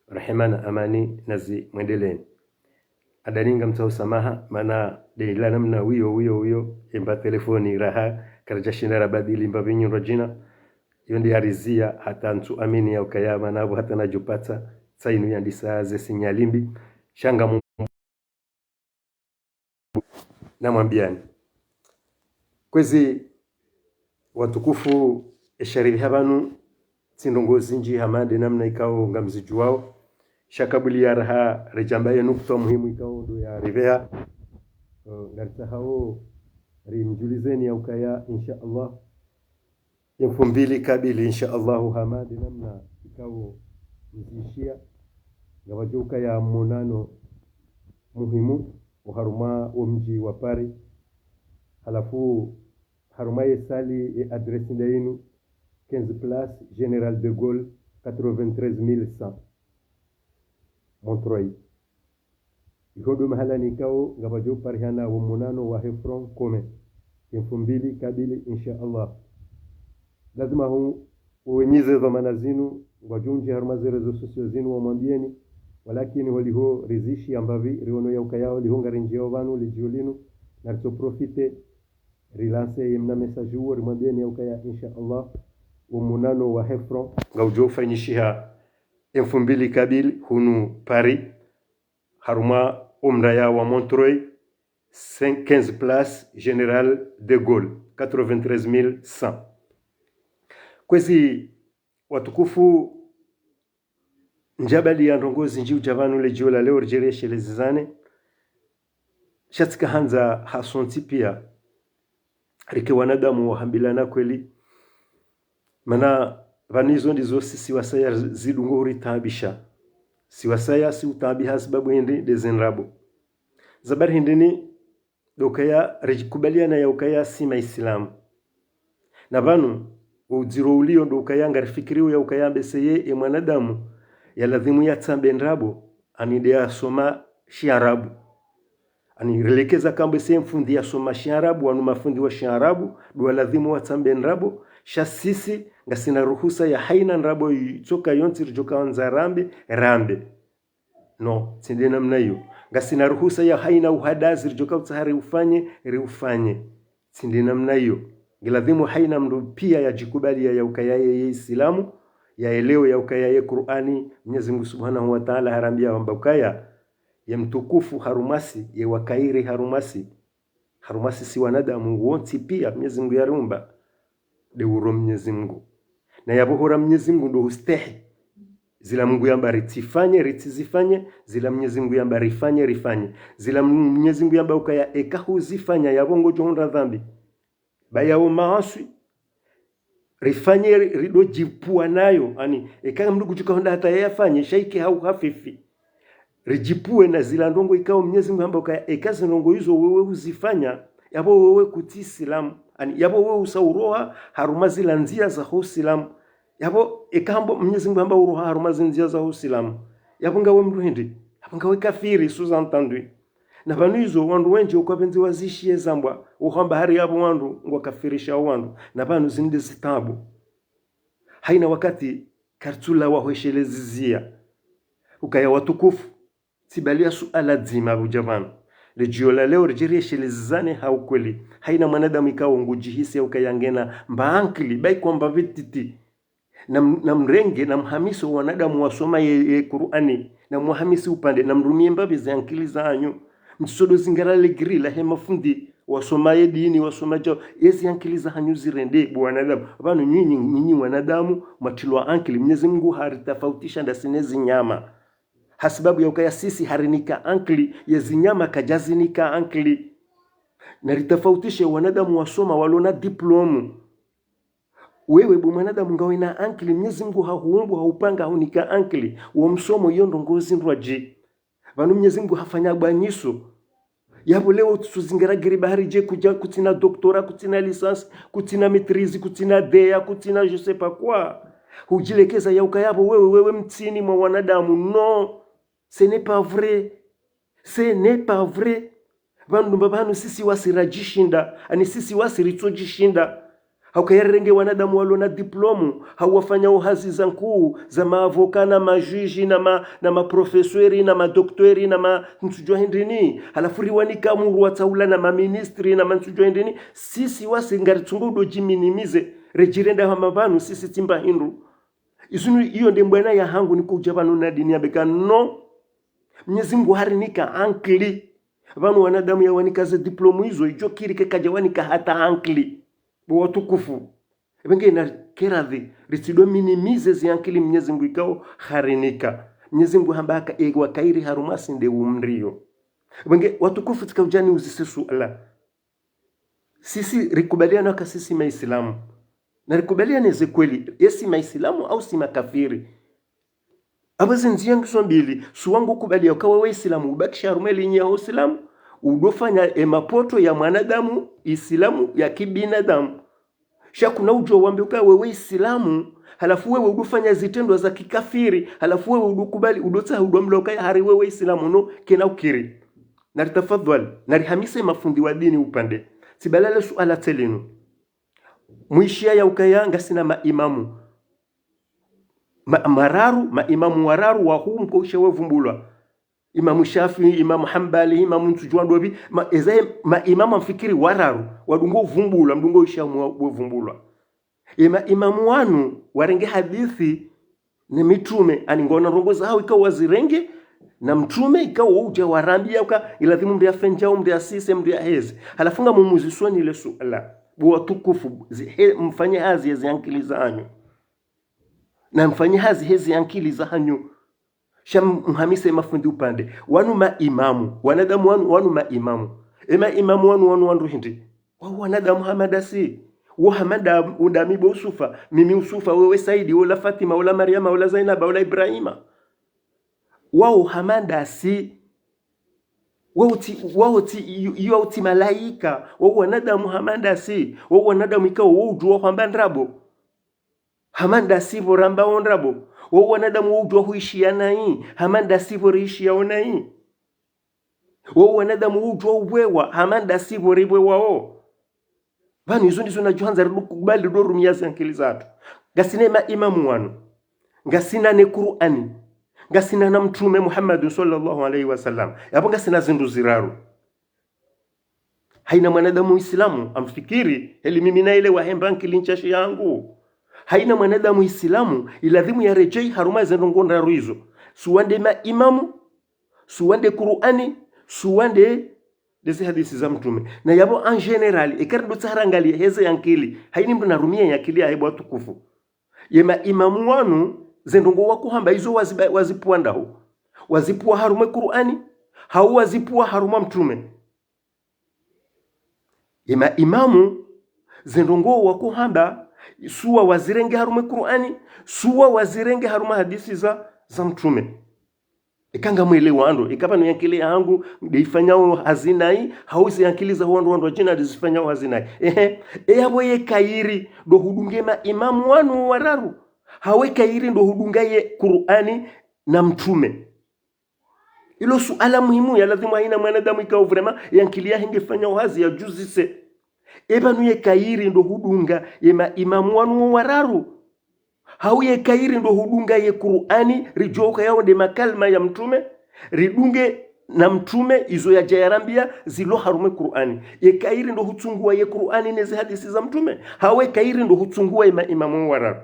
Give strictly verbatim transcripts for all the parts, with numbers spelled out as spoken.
Rehema na amani nazimwendeleeni. Handani ngamtsaho samaha, mana nde ila namna wiyo, wiyo, wiyo, emba telefoni raha, karadjashinda rabadili mbapvi nyundro djina. Iyo nde yariziya hata ntsu amini ya ukaya, mana apvo hata nadjopatsa, tsa inu yandisa ze signal mbi. Sha ngamu namwambiyani. Kwezi watukufu, esha ripveha pvanu, tsi ndrongoo zindji hama nde namna ikao ngamzidjuwao. Sha kabla ya raha redjamba ye nukta muhimu ikao ndo yaripveha. Eh, ngaritsahao rimdjulizeni ya ukaya, insha Allah, emfumbili kabili, insha Allahu, hama nde namna ikao mzishiya, ngapvadjo ukaya monano muhimu oharumwa omdji wa Paris. Halafu harumwa ye sali, ye adresse nda inu, quinze place Général de Gaulle, quatre-vingt-treize mille cent, Montreuil. Iho ndo mahala nikao ngapvadjo parihana wo monano wahe Front Commun. Emfumbili kabili, insha Allah. Lazima hu, wenyi ze dhwamana zinu, ngwadjo undji harumwa ze réseaux sociaux zinu wamwambiyeni, walakini holiho rizishiya mbapvi, riono ya ukaya holiho ngarindjiyao pvanu ledjio linu, naritso profiter, rilancer ye mna message uwo, rimwambiyeni ya ukaya, insha Allah, wo monano wahe Front ngaudjo ufanyishiha emfumbili kabili hunu Paris, harumwa omraya wa Montreuil, cinq, quinze place Général de Gaulle, quatre-vingt-treize mille cent. Kwezi watukufu, ndjabaliya ndrongoo zindji udja pvanu ledjio la leo ridje rieshelezane. Sha tsika handza hasontsi piya rike wanadamu wahambilana kweli. Mana pvanu izo ndizo sisi wasaya zidungo huritaabisha. Si wasaya si utaabiha sababu hindri, nde ze ndrabo. Sababu hindri ni ndo ukaya ridjikubaliana ya ukaya si maisilamu. Na pvanu, wo udziro uliyo ndo ukaya ngarifikiriyo ya ukaya mbese ye, e mwanadamu, ya lazimu yatsambe ndrabo, ani nde yasoma shiarabu. Ani rilekeza kamba ese mfundi yasoma shiarabu, wanu mafundi wa shiarabu, ndo walazimu watsambe ndrabo, sha sisi, ngasina ruhusa ya haina ndrabo itsoka yontsi ridjoka wandza rambe, rambe. No, tsi nde namna iyo. Ngasina ruhusa ya haina uhadazi ridjoka utsaha riufanye, riufanye. Tsi nde namna iyo. Ngiladhimu haina mndru piya yadjikubaliya ya ukaya yeye Isilamu, yaelewe ya ukaya ye Kur'ani, Mnyezi Mngu Subhanahu wa Ta'ala harambiya hamba ukaya, ye mtukufu harumwa si, ye wa kheri harumwa si. Harumwa sisi wanadamu wontsi piya Mnyezi Mngu yariumba, nde uro Mnyezi Mngu. Na yapvo hura Mnyezi Mngu ndo hustehi. Zila Mngu yamba ritsifanye, ritsizifanye, zila Mnyezi Mngu yamba rifanye, rifanye. Zila Mnyezi Mngu yamba ukaya eka huzifanya yapvo ngodjo hundra dhambi. Ba yawo maaswi, rifanye ri-, rido djipvuwa nayo, ani, eka mndru kutsuka hundra hata yeye afanye, sha ike ha uhafifi. Ridjipvuwe na zila ndrongoo ikao Mnyezi Mngu hamba ukaya, eka zi ndrongoo izo wewe huzifanya, yapvo wewe kutsi Isilamu, ani, yapvo wewe usa uroha harumwa zila ndziya za ho Usilamu. Yapvo, eka hamba Mnyezi Mngu hamba uroha harumwa zi ndziya za ho Usilamu, yapvo ngawe mndru hindri, yapvo ngawe kafiri, sous-entendu. Na pvanu izo wandru wendji uka pvendzi wazishiye zambwa, uhamba hari yapvo wandru ngwakafirisha wandru. Na pvanu zinu nde zitabu. Haina wakati karitsula wahweshelezi ziya. Ukaya watukufu, tsibaliya suala dzima pvudja pvanu. Ledjio la leo ridje rieshelezane ha ukweli. Haina mwanadamu ikao ngudjihisi ya ukaya ngena mba ankili, ba ikwamba pvi titi. Na m-, na mrenge, na mhamise wanadamu wasoma ye, ye Kur'ani, na mwahamise upande, na mrumiye mbapvi ze ankili zahanyu. Mtsisodo zingara le giri lahe mafundi, wasoma ye dini, wasoma djao, yezi ankili zahanyu zirende, bo wanadamu. Pvanu nyinyi, nyinyi wanadamu, mwatrilwa ankili, Mnyezi Mngu haritafautisha ndasi ne zinyama. Hasibabu ya ukaya sisi harinika ankili, ye zinyama kadjazinika ankili. Na ritafautishe wanadamu wasoma, walona diplomu. Wewe bo mwanadamu ngawe na ankili, Mnyezi Mngu hahuumbu, hahupanga, hahunika ankili. Wo msomo iyo ndrongoo zindrwadji. Pvanu Mnyezi Mngu hafanya bwanyiso. Yapvo leo tsuzingara giri bahari dje kudja kutsina doctorat, kutsina licence, kutsina maîtrise, kutsina D E A, kutsina je sais pas quoi. Hudjilekeza ya uka yapvo wewe, wewe mtsini mwa wanadamu. Non, ce n'est pas vrai. Ce n'est pas vrai. Pvanu ndo mba pvanu sisi wasi radjishinda, ani sisi wasi ritsodjishinda. Hauka yarenge wanadamu walo na diplomu, hau wafanyao hazi za nkuu, za maavoka na majwiji na ma, na maprofesori na madoktori na ma ntsudjua hindrini, halafu riwanika muru watsaula na maministri na ma ntsudjua hindrini, sisi wasi ngaritsungo udo djiminimize, redjirenda hama pvanu, sisi tsi mba hindru. Izinu iyo nde mbwana ya hangu niko udja pvanu na dini ya beka no. Mnyezi Mngu harinika ankili. Pvanu wanadamu yawanika ze diplomu izo, idjo kiri ke kadja wanika hata ankili. Bo watukufu. Ebe nge na keradhi, ritsidwe minimize zi ankili Mnyezi Mngu ikao harinika. Mnyezi Mngu hamba haka ewa kairi harumwa si nde umrio. Ebe nge watukufu tsika udjani uzise suala. Sisi rikubaliana ka sisi maislamu. Na rikubaliane ze kweli, esi maislamu au si makafiri. Aba ze ndzia ngizo mbili, suwa ngo kubalia uka wewe islamu, ubakisha harumwa linyi ya uislamu, udofanya e mapoto ya mwanadamu, islamu ya kibinadamu. Sha kuna udjo wambe uka wewe islamu, halafu wewe udofanya zitrendwa za kikafiri, halafu wewe udokubali, udotsaha udomloka ya hari wewe islamu no, kena ukiri. Na ritafadhwali, na rihamise mafundi wa dini upande. Tsibalale suala tselinu. Mwishia ya ukaya ngasina maimamu. Ma, mararu, maimamu wararu wa huu mko ushe wevumbulwa. Imamu Shafi, Imamu Hambali, Imamu ntsudjua ndopvi, ma, eza maimamu amfikiri wararu, wadungo uvumbulwa, mdungo ushe mwa wevumbulwa. Ima, imamu wanu, warenge hadithi, ne mitrume, ani ngona ndrongo zahao ikao wazirenge, na mtrume ikao udja warambia uka, ilazimu mndru afendjao, mndru asise, mndru aheze. Halafu ngamumuzisoni le suala. Bo watukufu, zi, he, mfanye hazi hezi ankili zahanyu. Na mfanye hazi hezi ankili zahanyu. Sha m, mhamise mafundi upande. Wanu maimamu. Wanadamu wanu, wanu maimamu. E maimamu wanu, wanu wandru hindri. Wao wanadamu hama ndasi. Wo hama nda, undami bo Usufa. Mimi Usufa, wewe Saidi, ola Fatima, ola Mariama, ola Zainaba, ola Ibrahima. Wao hama ndasi. Wao tsi, wao tsi, iyo, iyo wao tsi malaika. Wao wanadamu hama ndasi. Wao wanadamu ikao, wao udjua hwamba ndrabo. Hama ndasi pvo rambao ndrabo. Wao wanadamu wao udjua huishia nayi. Hama ndasi pvo riishiao nayi. Wao wanadamu wao udjua upvewa. Hama ndasi pvo ripvewao. Pvanu izo ndizo nadjo handza ridokubali dorumia zi ankili zahatru. Ngasina maimamu wanu. Ngasina ne Kur'ani. Ngasina na mtrume Muhammad swallallahu alayhi wa sallam. Yapvo ngasina zindru ziraru. Haina mwanadamu islamu amfikiri, heli mimi naelewa hemba ankili ntsashi yangu. Haina mwanadamu islamu, ilazimu yaredjei harumwa ze ndrongo ndraru izo. Suwa nde maimamu, suwa nde Kur'ani, suwa nde, nde ze hadisi za mtrume. Na yapvo en général, eka ridotsaha rangalie heze ankili, haina mndru narumie ye ankili yahe bo watukufu. Ye maimamu wanu, ze ndrongo wakohamba izo waziba, wazipvua ndahu. Wazipvua harumwa Kur'ani, hau wazipvua harumwa mtrume. Ye maimamu, ze ndrongo wakohamba, suwa wazirenge harumwa Kur'ani, suwa wazirenge harumwa hadisi za, za mtrume. Eka ngamwelewao ndro, eka pvanu ye ankili yahangu, nde ifanyao hazi nayi, hau ze ankili za wandru wandru wadjina nde zifanyao hazi nayi. Ehe, e yapvo ye kairi, ndo hudunge maimamu wanu wararu. Hau ye kairi ndo hudunga ye Kur'ani na mtrume. Ilo suala muhimu ya lazimu haina mwanadamu ikao vraiment ye ankili yahe ngefanyao hazi yadjuzise. E pvanu ye kairi ndo hudunga ye maimamu wanu wo wararu. Hau ye kairi ndo hudunga ye Kur'ani, ridjoka yao nde makalima ya mtrume, ridunge na mtrume izo yadja yarambia zilo harumwa Kur'ani. Ye kairi ndo hutsungua ye Kur'ani ne ze hadisi za mtrume. Hau ye kairi ndo hutsungua ye maimamu wo wararu.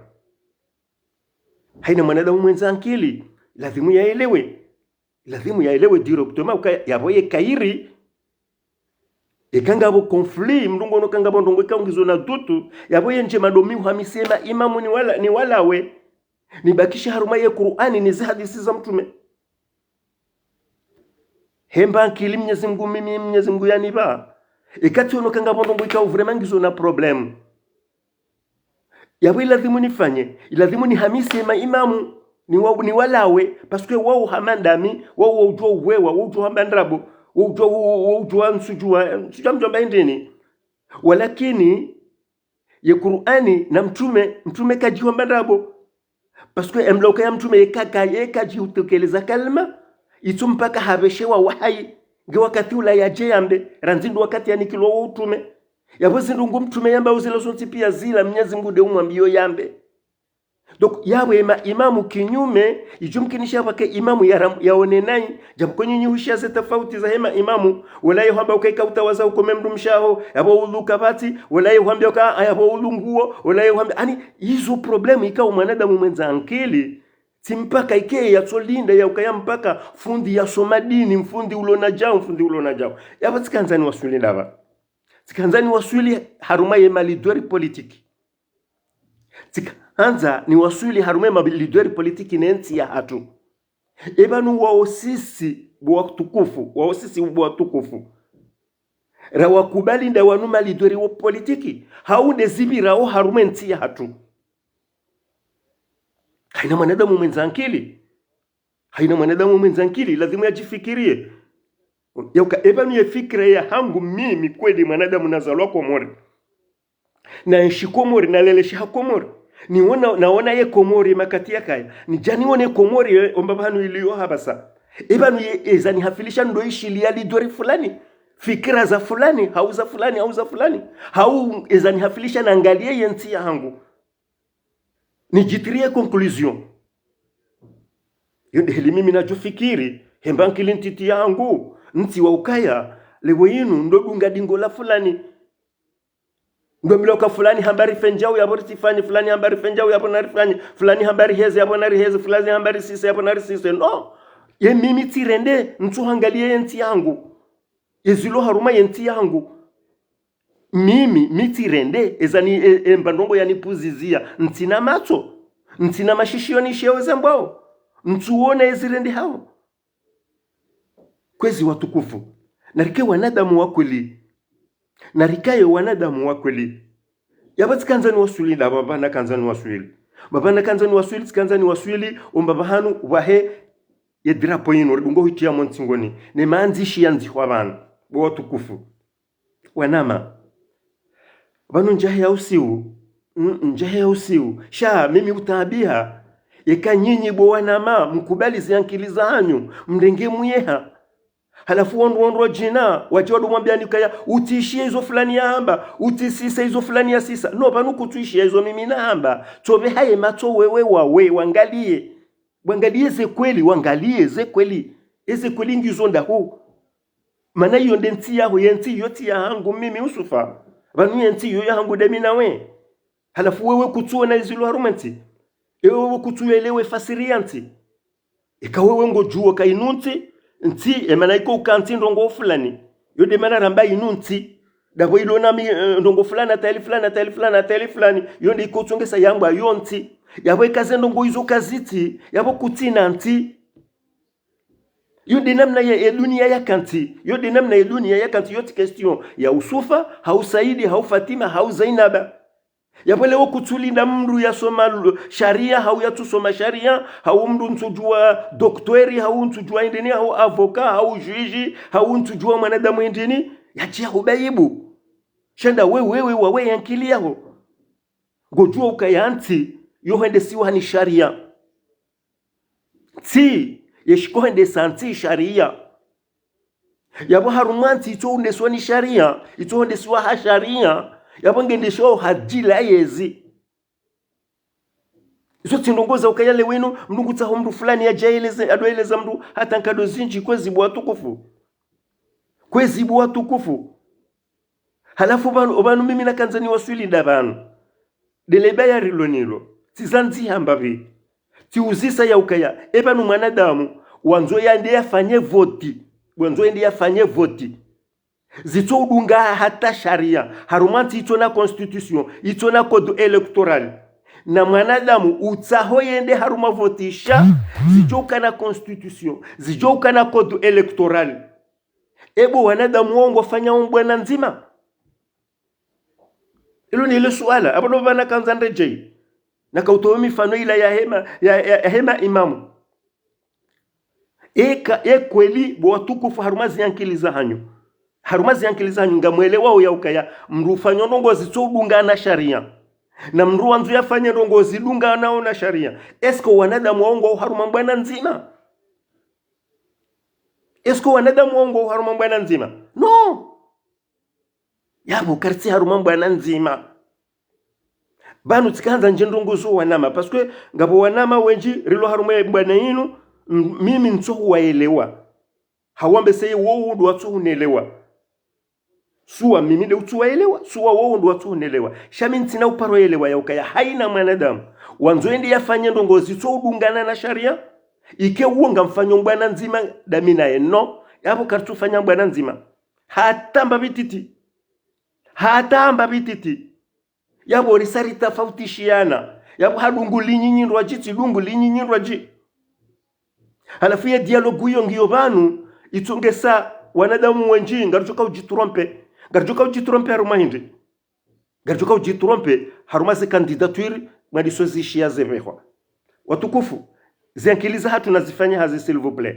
Haina mwanadamu mwendza ankili, lazimu yaelewe. Lazimu yaelewe directement uka yapvo ye kairi. Eka ngapvo conflit, mndru ngono ka ngapvo ndrongo ikao ngizo na dutu, yapvo ye ndjema ndo mi uhamise maimamu niwala, niwalawe. Nibakishe harumwa ye Kur'ani ne ze hadisi za mtrume. Hemba ankili Mnyezi Mngu mimi, Mnyezi Mngu yanipva. Eka tsiono ka ngapvo ndrongo ikao vraiment ngizo na problème. Yapvo ilazimu nifanye, ilazimu nihamise maimamu, niwa, niwalawe, parce que wao hama ndami, wao wao udjua upvewa, wao udjua hamba ndrabo, wao udjua, wao, wao udjua ntsudjua, ntsudjua mdjomba hindrini. Walakini, ye Kur'ani na mtrume, mtrume kadjihamba ndrabo. Parce que emloka ya mtrume yeka, yeka kadjihutekeleza kalima, itso mpaka hapveshewa wahayi, nge wakati ula yadje yambe, randzi ndo wakati yanikilwa wo utrume. Yapvo zindru ngu mtrume yamba uzila zontsi pia zila, Mnyezi Mngu nde umwambiyo yambe. Donc, yapvo ema imamu kinyume, idjumkinisha pvwake imamu ya ram-, yaone nayi, djapvo konyinyi hushiya ze tafauti za hema imamu, wola ye hwamba uka ika utawaza ukome mdru mshe waho, yapvo uluka pvatsi, wola ye hwambia uka, a, yapvo ulunguo, wola ye hwambia, ani, izo problème ikao mwanadamu mwendza ankili, tsi mpaka ike yatsolinda ya ukaya mpaka fundi yasoma dini, mfundi ulona djau, mfundi ulona djau. Yapvo tsikandza niwaswili ndapvi. Tsikandza niwaswili harumwa ye ma leader politique. Tsikandza niwaswili harumwa ye ma leader politique ne ntsi yahatru. Epvanu wao sisi bo watukufu, wao sisi bo watukufu. Rawakubali nda wanu ma leader wo politique, hau nde zipvirao harumwa ye ntsi yahatru. Haina mwanadamu mwendza ankili. Haina mwanadamu mwendza ankili, lazimu yadjifikiriye. Ya uka, epvanu ye fikira yahangu mimi kweli mwanadamu nazalwa Komori. Naenshi Komori, nalelesheha Komori. Niona, naona ye Komori makati yakaya. Nidja nione Komori, eh, omba pvanu iliyo hapvasa. Epvanu ye, eza nihafilisha ndo ishiliya leader fulani. Fikira za fulani, hau za fulani, hau za fulani. Hau eza nihafilisha nangaliye ye ntsi yahangu. Nidjitiriye conclusion. Yo nde heli mimi nadjofikiri, hemba ankili ntiti yahangu, ntsi wa ukaya, leo inu ndo dunga dingo la fulani. Ndo milo ka fulani hamba rife ndjau yapvo ritsifanye, fulani hamba rife ndjau yapvo narifanye, fulani hamba riheze yapvo nariheze, fulani hamba risise yapvo narisise. No. Ye mimi tsirende, ntsuhangaliye ye ntsi yahangu. Ezilo harumwa ye ntsi yahangu. Mimi, mi tsirende, eza ni, e, emba ndrongo yanipvuziziya. Ntsina matso, ntsina mashishiyo nishiyo eza mbwao. Ntsuona ezirendehao. Kwezi watukufu. Narike wanadamu wa kweli. Narikaye wanadamu wa kweli. Yapvo tsikandza niwaswili ndapvi, pvapvo nakandza niwaswili. Pvapvo nakandza niwaswili, tsikandza niwaswili, omba pvahanu, pvahe, ye drapeau yinu, ridungo hitiya mo ntsingoni. Ne mandzishi yandzihwa pvanu. Bo watukufu. Wanama. Pvanu ndjahe ya usiu. Mm, ndjahe ya usiu. Sha, mimi utaabiha. Yeka nyinyi bo wanama, mkubali ze ankili zahanyu, mrenge muyeha. Halafu wondro wondro djina, wadje wado mwambiani kaya, utsishiye izo fulani yahamba, utsisise izo fulani yasisa. No, pvanu kutsuishiya izo mimi nahamba. Tsopve haye matso wewe wawe, wangaliye. Wangaliye ze kweli, wangaliye ze kweli. Eze kweli ngizo ndahu. Mana iyo nde ntsi yaho, ye ntsi iyo tsi yahangu mimi Yusufa. Pvanu ye ntsi iyo yahangu ndami nawe. Halafu wewe kutsuona ezilo harumwa ntsi. Ewe wewe kutsuelewe fasiri ya ntsi. Eka wewe ngodjuo ka inu ntsi, ntsi, emana iko uka ntsi ndrongo fulani. Yo nde mana ramba inu ntsi. Ndapvo ilo na mi, eh, ndrongo fulani, hata eli fulani, hata eli fulani, hata eli fulani. Yo nde iko utsongesa yambwa yo ntsi. Yapvo eka ze ndrongo izo kazitsi, yapvo kutsina ntsi. Yo nde namna ya, ya dunia yaka ntsi. Yo nde namna ya dunia yaka ntsi, yo tsi question ya Yusufa, hau Saidi, hau Fatima, hau Zainaba. Yapvo leo kutsulinda mndru yasoma lu-, sharia, hau yatsusoma sharia, hau mndru ntsudjuwa docteur, hau ntsudjuwa hindrini, hau avocat, hau juge, hau ntsudjuwa mwanadamu hindrini, yadjiya hubaibu. Sha nda we, wewe, wawe ye ankili yaho. Ngodjuwa ukaya ntsi, yo hendesiwa ni sharia. Ntsi, yeshiko hendesa ntsi sharia. Yapvo harumwa ntsi itso undeswa ni sharia, itso undesiwa ha sharia, yapvo ngendeshwao ha djila yezi. Izo tsi ndrongo za ukaya leo inu, mndru ngutsaho mndru fulani yadje aeleze, ado eleza mndru hata nkado zindji kwezi bo watukufu. Kwezi bo watukufu. Halafu pvanu, pvanu mimi nakandza niwaswili nda pvanu. Nde le baya rilo nalo. Tsizandzi hamba pvi. Tsiuzisa ya ukaya. Epvanu mwanadamu. Wandzo yende yafanye voti. Wandzo yende yafanye voti. Zitso udunga hata sharia. Harumwa ntsi itso na constitution. Itso na code électoral. Na mwanadamu utsaho yende harumwa voti sha. Zidjo uka na constitution. Zidjo uka na code électoral. Ebo wanadamu wao ngwafanyao mbwana ndzima. Ilo ni ile suala, apvo ndo pvanu nakandza ndedjeyi. Nakautowa mifano ila ya hema, ya, ya, ya hema imamu. Eka, ye kweli, bo watukufu harumwa ze ankili zahanyu. Harumwa ze ankili zahanyu, ngamwelewao ya ukaya, mndru ufanya ndrongo zitso udungana sharia. Na mndru wandzo yafanye ndrongo zidunganao na sharia. Est-ce que wanadamu wao ngwao harumwa mbwana ndzima? Est-ce que wanadamu wao ngwao harumwa mbwana ndzima? Non. Yapvo karitsi harumwa mbwana ndzima. Pvanu tsikahandza ndje ndrongo zo wanama, parce que ngapvo wanama wendji rilo harumwa ye mbwana inu, m-, mimi ntso huwaelewa. Hawambe seye wowo ndo watso hunelewa. Suwa mimi nde utsu waelewa, suwa wowo ndo watso hunelewa. Sha mi ntsina uparo yelewa ya ukaya haina mwanadamu wandzo yende yafanye ndrongo zitso udungana na sharia, ike uwo ngamfanyo mbwana ndzima dami naye, no. Yapvo karitsu fanya mbwana ndzima. Hata mba pvi titi. Hata mba pvi titi. Yapvo risa ritafautishiana. Yapvo hadungu linyi nyi ndrwadji, tsidungu linyi nyi ndrwadji. Halafu ye dialogue iyo ngiyo pvanu, itsongesa wanadamu wendji, ngaridjoka udjitrompe. Ngaridjoka udjitrompe harumwa hindri? Ngaridjoka udjitrompe harumwa ze candidature mwadiso zishiya zepvehwa. Watukufu, ze ankili zahatru nazifanye hazi, s'il vous plaît.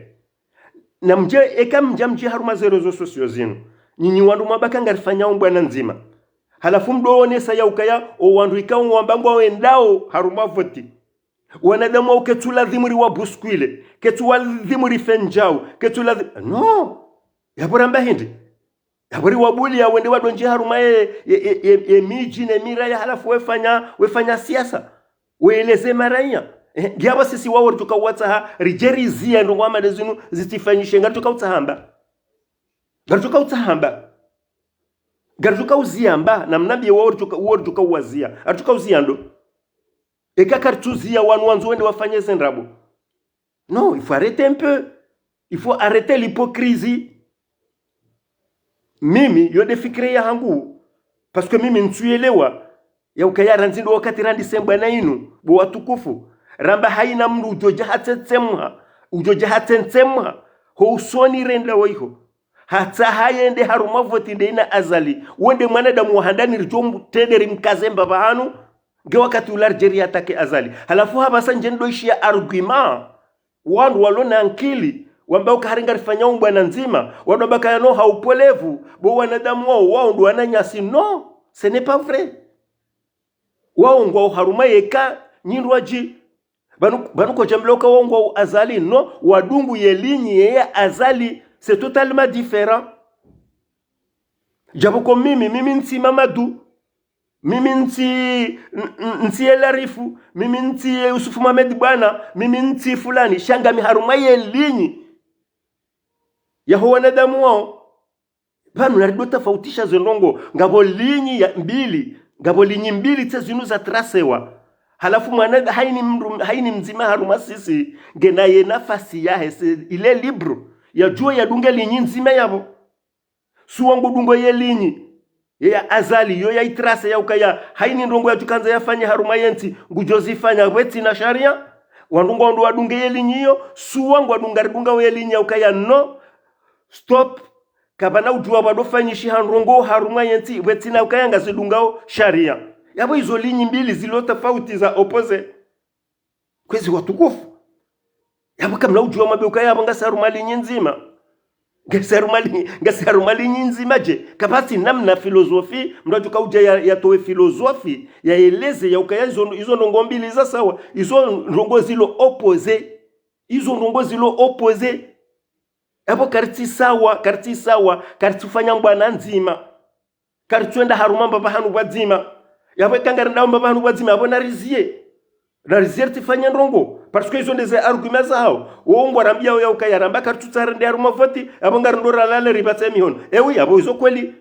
Na mdje, eka mdja mdje harumwa ze réseaux sociaux zinu, nyinyi wandru mwamba ka ngarifanyao mbwana ndzima. Halafu mdo onesa ya ukaya, o wandru ikao wamba ngwawendao harumwa voti, wanadamu wao ketsu ladhimu riwabuskule, ketsu ladhimu rifenjao, ketsu ladhi-, no. Yapvo ramba hindri? Yapvo riwabuliya wende wadondje harumwa ye, ye, ye, ye, ye midji ne miraya halafu wefanya, wefanya siasa. Weleze maraya. Eh, ngiyapvo sisi wao ridjoka uwatsaha, ridje riziye ndrongo hama nde zinu zitsifanyishe, ngaridjoka utsaha mba. Ngaridjoka utsaha mba. Ngaridjoka uziya mba, na mnambiye wao ridjoka, wao ridjoka uwaziya. Ngaridjoka uziya ndo. Eka karitsu ziya wanu wandzo wende wafanye ze ndrabo. Non, il faut arrêter un peu. Il faut arrêter l'hypocrisie. Mimi, yo nde fikira yahangu. Parce que mimi ntsuyelewa ya ukaya randzi ndo wakati randise mbwana inu, bo watukufu. Ramba haina mndru udjodja hatsentsemha, udjodja hatsentsemha ho usoni renda waiho. Hatsaha yende harumwa voti nde ina Azali. Wonde mwanadamu wa handani ridjo mtrende rimkaze mba pvahanu, nge wakati ula ridje riatake Azali. Halafu hapvasa ndje ndo ishiya argument. Wandru walo na ankili, wamba uka hari ngarifanyao mbwana ndzima, wandru wamba kaya no ha upolevu, bo wanadamu wao, wao ndo wananyasi. Non, ce n'est pas vrai. Wao ngwao harumwa yeka nyi ndrwadji. Pvanu, pvanu kodjambilwa uka wao ngwao Azali, non, wadungu ye linyi ye ya Azali, c'est totalement différent. Djapvo ko mimi, mimi ntsi Mamadu, mimi ntsi, n-, n-, ntsi ye Larifu, mimi ntsi ye Yusufu Mohamed Bwana, mimi ntsi fulani, sha ngami harumwa ye linyi yaho wanadamu wao. Pvanu narido tafautisha ze ndrongo, ngapvo linyi ya mbili, ngapvo linyi mbili tse zinu zatrasewa. Halafu mwana haini mdru-, haini mdzima harumwa sisi, ngena ye nafasi yahe, c'est, il est libre. Yadjuwe yadunge linyi ndzima yapvo. Suwa ngudungo ye linyi ye ya Azali, yo yaitrase ya ukaya haini ndrongo yadjukandza yafanye harumwa yentsi, ngudjozifanya pvwatsina sharia. Wandru ngwandro wadunge ye linyi yo, suwa ngwadunga ridunga ye linyi ya ukaya non, stop. Kapvana udjuwa pvwadofanyishiha ndrongo harumwa yentsi, pvwatsina ukaya ngazidungao sharia. Yapvo izo linyi mbili zilo tafauti za opposé. Kwezi watukufu. Yapvo kamna udjuwa mwambe ukaya yapvo ngasi harumwa linyi ndzima. Ngasi harumwa linyi, ngasi harumwa linyi ndzima dje. Kapvatsi namna filozofi, mndru adjoka udja ya, yatowe filozofi, yaeleze ya ukaya izo, izo ndrongo mbili za sawa, izo ndrongo zilo opposé. Izo ndrongo zilo opposé. Yapvo karitsi sawa, karitsi sawa, karitsi fanya mbwana ndzima. Karitsuenda harumwa mba pvahanu pvwadzima. Yapvo eka ngarendao mba pvahanu pvwadzima, yapvo nariziye. Nariziye ritsifanye ndrongo. Parce que izo ndeze argument zahao. Wo ngwarambiyao ya ukaya ramba karitsutsaha rende harumwa voti, yapvo ngarendo ralale ripvatse mihono. Ewi, yapvo izo kweli.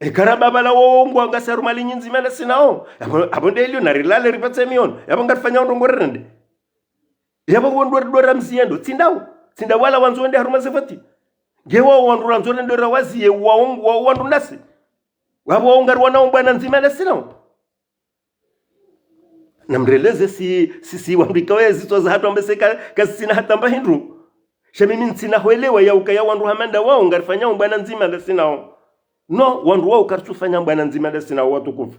Eka ramba pvala wo ngwa ngasi harumwa linyi ndzima nasi nao. Yapvo, yapvo nde ilio narilale ripvatse mihono. Yapvo ngarifanyao ndrongo rende. Yapvo wandru wari dora mziyendo, tsi ndawo. Tsi ndawo wala wandzo wende harumwa ze voti. Nge wao wandru wandzo wende dora waziye, wao, wao wandru nasi. Wapvo wao ngari wanao mbwana ndzima nasi nao. Namreleze si, si, si wandru ikao ye zitswa zahatru ambe se ka, kasisina hata mba hindru. Sha mimi ntsina hwelewa ya ukaya wandru hama nda wao ngarifanyao mbwana ndzima nda si nao. No, wandru wao karitsufanya mbwana ndzima nda si nao watukufu.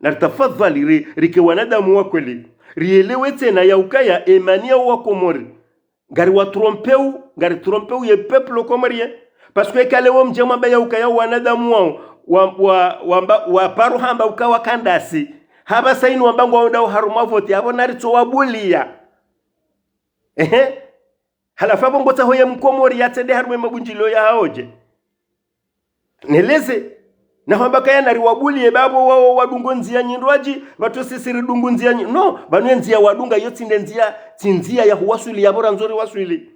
Naritafadhali ri, rike wanadamu wa kweli. Rielewe tsena ya ukaya emani ya wa Komori. Ngari wa trompeu, ngari trompeu ye peuple comorien. Parce que eka leo mdje mwamba ya ukaya wanadamu wao, wa, wa, wamba, wa paro hamba uka wakandasi. Hapvasa inu wamba ngwaondao harumwa voti, yapvo naritso wabuliya. Ehe. Halafu yapvo ngotsaho ye mkomori yatsende harumwa ye mabundjilio yahao dje. Neleze. Na hamba kaya nari wabuliye babo wao wadungo ndzia nyindji, pvatsu sisi ridungu ndzia nyi-, non, pvanu ye ndzia wadunga yo tsi nde ndzia, tsi ndzia ya huwaswili, yapvo randzo riwaswili.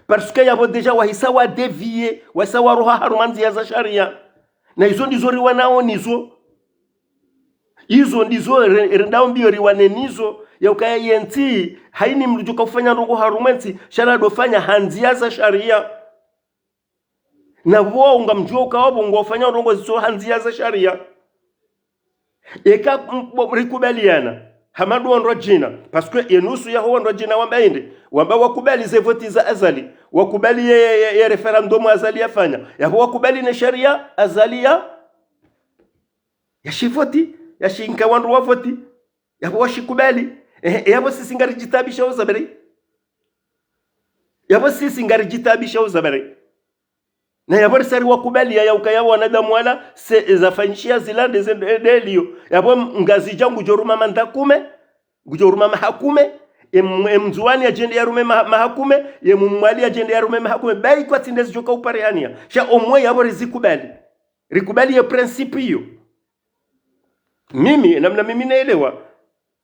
Parce que yapvo déjà wahisa wa dévier, wahisa waroha harumwa ndzia za sharia. Na izo ndizo riwanao nizo. Izo ndizo re-, rendao mbio riwane nizo, ya ukaya ye ntsi, haina mndru djo ka ufanya ndrongo harumwa ye ntsi, sha nadofanya ha ndzia za sharia. Na pvo ngamdjuo uka wapvo ngwafanya ndrongo zitso ha ndzia za sharia. Eka m-, bo-, rikubaliana, hama ndo wandru wadjina, parce que ye nusu yaho wandru wadjina wamba inde, wamba wakubali ze voti za Azali, wakubali ye, ye, ye, ye référendum Azali yafanya, yapvo wakubali ne sharia Azali ya, yashivoti, yashinka wandru wavoti. Yapvo washikubali. Ehe, yapvo sisi ngaridjitaabisha uzabari. Yapvo sisi ngaridjitaabisha uzabari. Na yapvo risa riwakubali ya, ya ukaya wanadamu wala, se, zafanyishiha zila nde ze, nde, nde liyo. Yapvo m-, Mngazidja ngudjo ruma mandza kume, ngudjo ruma maha kume, em-, emndzuwani yadjende yarume maha, maha kume, yemumwali yadjende yarume maha kume. Bayi kwatsi nde zidjo ka uparihaniha. Sha omwe yapvo rizikubali. Rikubali ye principe iyo. Mimi, namna mimi naelewa,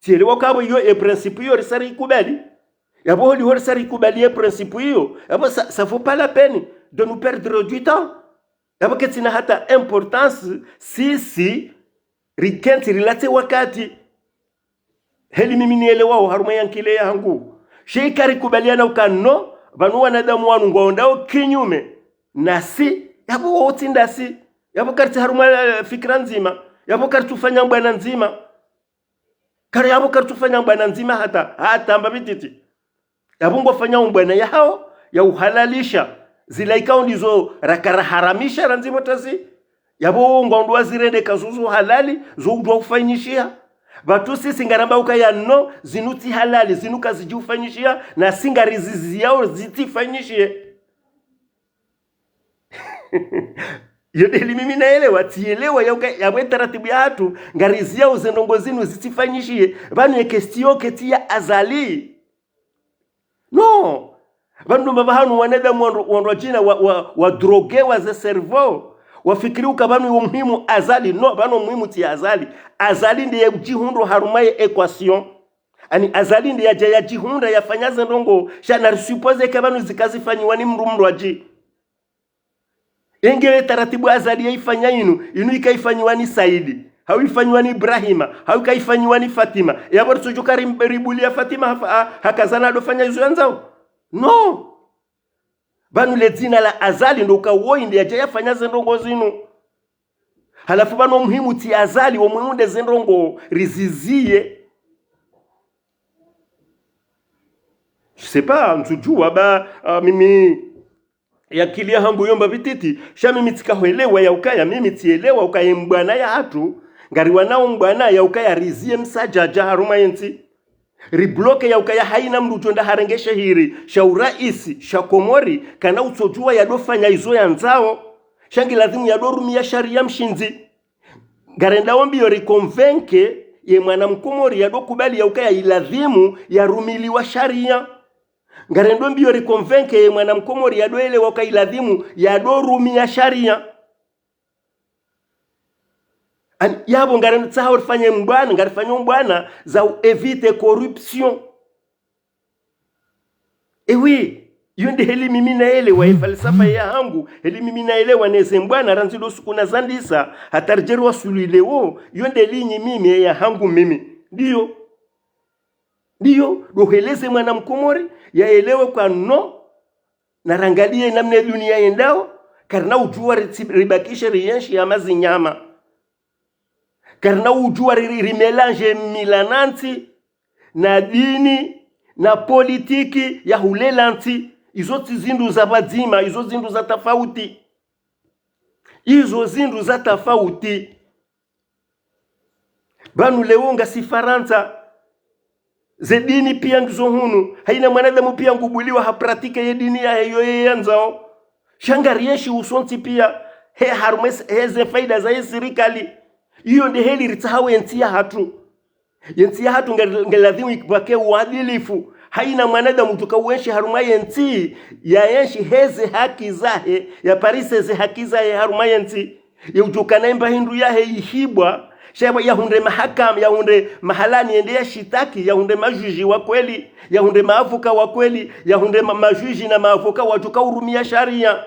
tsielewa ukaya iyo ye principe iyo risa rikubali. Yapvo holiho risa rikubali ye principe iyo, yapvo ça, ça vaut pas la peine de nous perdre du temps. Yapvo ketsina hata importance, sisi, rikentsi rilatse wakati. Heli mimi nielewao harumwa ye ankili yahangu. Sha eka rikubaliana uka non, pvanu wanadamu wanu ngwaondao kinyume nasi, yapvo wao tsi ndasi. Yapvo karitsi harumwa, eh, fikira ndzima. Yapvo karitsufanya mbwana ndzima. Kari yapvo karitsufanya mbwana ndzima hata, hata mba mititi. Yapvo ngwafanya mbwana yahao, ya uhalalisha zila ikao ndizo raka raharamisha randzi pvo tasi. Yapvo ngwandru wazirende ka zo zo halali, zo udjuwa ufanyishiha. Pvatsu sisi ngaramba ukaya non, zinu tsi halali, zinu kazidji ufanyishiha, nasi ngariziziao zitsifanyishihe. Yo nde heli mimi naelewa, tsielewa ya uka, yapvo ye taratibu yahatru, ngariziao ze ndrongo zinu zitsifanyishihe, pvanu ye question ketsi ya Azali. Non. Pvanu ndo mahala pvahanu wanadamu wandru, wandru wadjina wa, wa, wadroguewa ze cerveau. Wafikiri uka pvanu yo muhimu Azali. Non, pvanu muhimu tsi Azali. Azali ndiye djihundro harumwa ye équation. Ani Azali ndiye yadja yadjihundra yafanya ze ndrongo. Sha nari supposer ka pvanu zika zifanyiwa ni mndru mndru wadji. Engele taratibu Azali yaifanya inu, inu ika ifanyiwa ni Saidi, hau ifanyiwa ni Ibrahima, hau ika ifanyiwa ni Fatima. Yapvo ritsodjo ka rim-, ribuliya Fatima hafa, ha, hakazana hadofanya izo yandzao. Non. Pvanu le dzina la Azali ndo uka woyi nde yadja yafanya ze ndrongo zinu. Halafu pvanu wo muhimu tsi Azali, wo muhimu nde ze ndrongo riziziye. Je sais pas, ntsudjuwa ba, ah, mimi ye ankili yahangu yo mba mititi, sha mimi tsika hwelewa ya ukaya, mimi tsielewa ukaya ye mbwana yahatru, ngariwanao mbwana ya ukaya riziye msadjadja harumwa ye ntsi. Ribloke ya ukaya haina mndru udjo enda harenge shehiri sha uraisi sha Komori, kana utsodjuwa yadofanya izo yandzao. Sha ngilazimu yadorumiya sharia mshindzi. Ngarendao mbio riconvaincre ye mwana mkomori yadokubali ya ukaya ilazimu yarumiliwa sharia. Ngarendao mbio riconvaincre ye mwana mkomori yadoelewa ukaya ilazimu yadorumiya sharia. Ani, yapvo ngaritsahao rifanye mbwana, ngarifanye mbwana za u éviter corruption. Eh oui, yo nde heli mimi naelewa, ye falsafa yahangu, heli mimi naelewa neze mbwana randzi lo suku nazandisa, hata ridjeri waswili leo, yo nde ligne mimi yahangu mimi. Ndiyo. Ndiyo, ndo heleze mwana mkomori, yaelewe uka non, narangaliye namna ye dunia yendao, karina udjuwa ritsi-, ribakishe rienshi hama zinyama. Karina udjuwa ri-, ri-, rimélanger mila na ntsi, na dini, na politiki ya hulela ntsi. Izo tsi zindru za pvadzima, izo zindru za tafauti. Izo zindru za tafauti. Pvanu leo ngasi Farantsa. Ze dini pia ngizo hunu. Haina mwanadamu pia ngubuliwa ha pratique ye dini yahe yo ye yandzao. Sha ngarienshi usontsi pia. He harumwa es-, he ze faida za ye sirikali. Iyo nde heli ritsahao ye ntsi yahatru. Ye ntsi yahatru nge-, ngelazimu ipvake uadilifu. Haina mwanadamu udjo ka uenshi harumwa ye ntsi, yaenshi heze haki zahe, yaparise ze haki zahe harumwa ye ntsi. Ye udjokana imba hindru yahe ihibwa, sha yahundre mahakama, yahundre mahalani yende yashitaki, yahundre majuji wa kweli, yahundre maavoka wa kweli, yahundre ma-, majuji na maavoka wadjoka urumia sharia.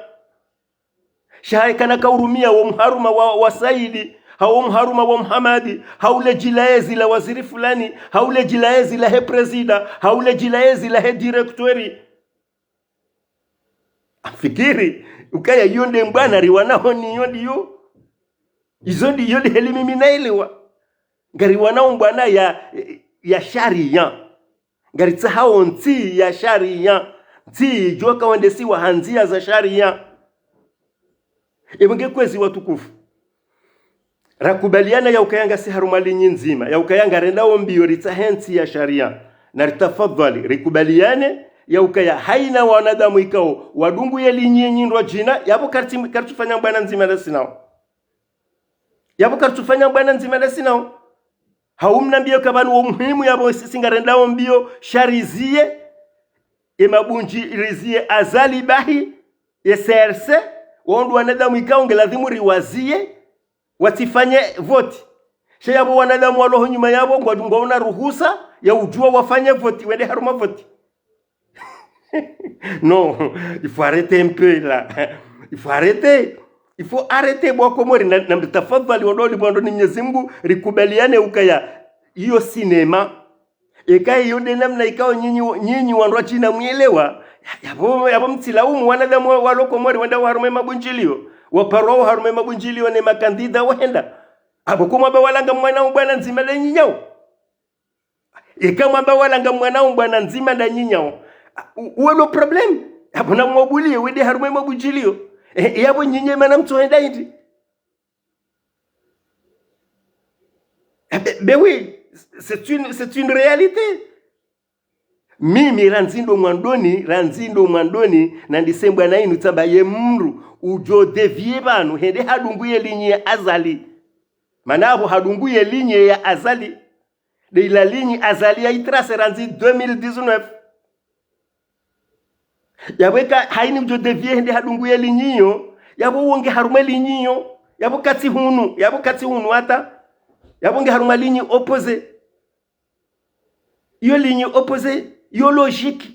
Sha yeka na ka urumia wo mharuma wa, wa Saidi, hau wo mharuma wa Muhamadi, hau le djilaezi la waziri fulani, hau le djilaezi lahe prezida, hau le djilaezi lahe direktweri. Amfikiri ukaya iyo nde mbwana riwanao ni iyo ndiyo. Izo ndiyo ndiheli mimi naelewa. Ngariwanao mbwana ya, ya sharia. Ngaritsahao ntsi ya sharia. Ntsi idjoka wendesiwa ha ndzia za sharia. Epvo nge kwezi watukufu. Rakubaliana ya ukaya ngasi harumwa linyi ndzima, ya ukaya ngarendao mbio ritsahe ntsi ya sharia. Na ritafadhali, rikubaliane ya ukaya haina wanadamu ikao wadungu ye linyi ye nyindwa djina, yapvo karitsi-, karitsufanya mbwana ndzima ndasi nao. Yapvo karitsufanya mbwana ndzima ndasi nao. Hau mnambie ka pvanu wo muhimu yapvo sisi ngarendao mbio sha rizie, e mabundji rizie Azali bahi, e C R C, wo ndo wanadamu ikao nge lazimu riwazie, watsifanye voti. Sha yapvo wanadamu walo ho nyuma yapvo, ngwa-, ngwaona ruhusa ya udjua wafanye voti, wende harumwa voti. Non, il faut arrêter un peu là. Il faut arrêter. Il faut arrêter bo Wakomori, na, na mtafadhali wandroni, wandroni Mnyezi Mungu, rikubaliane ukaya iyo sinema. Eka iyo nde namna ikao nyinyi, nyinyi wandru wa djina mwelewa. Ya-, yapvo, yapvo mtsilaumu wanadamu wa, walo Komori wenda harumwa e mabundjilio. Waparwa harumwa e mabundjilio ne makandida wahenda. Apvo kumwamba wala ngamwanao mbwana ndzima nda nyinyao. Eka mwamba wala ngamwanao mbwana ndzima nda nyinyao. U-, uwe lo problème. Apvo na mwabulie, wende harumwa e mabundjilio. E, yapvo nyinyi mana mtsohenda hindri. Eh ben, ben oui, c'est une, c'est une réalité. Mimi randzi ndo mwandoni, randzi ndo mwandoni, nandise mbwana inu tsamba ye mndru udjo dévier pvanu, hende hadungu ye linyi ya Azali. Mana apvo hadungu ye linyi ya Azali. Nde ila linyi Azali ya itracé randzi deux mille dix-neuf. Yapvo eka haina udjo dévier hende hadungu ye linyi iyo, yapvo wo nge harumwa e linyi iyo, yapvo katsi hunu, yapvo katsi hunu hata, yapvo nge harumwa linyi opposé. Iyo linyi opposé, iyo logique.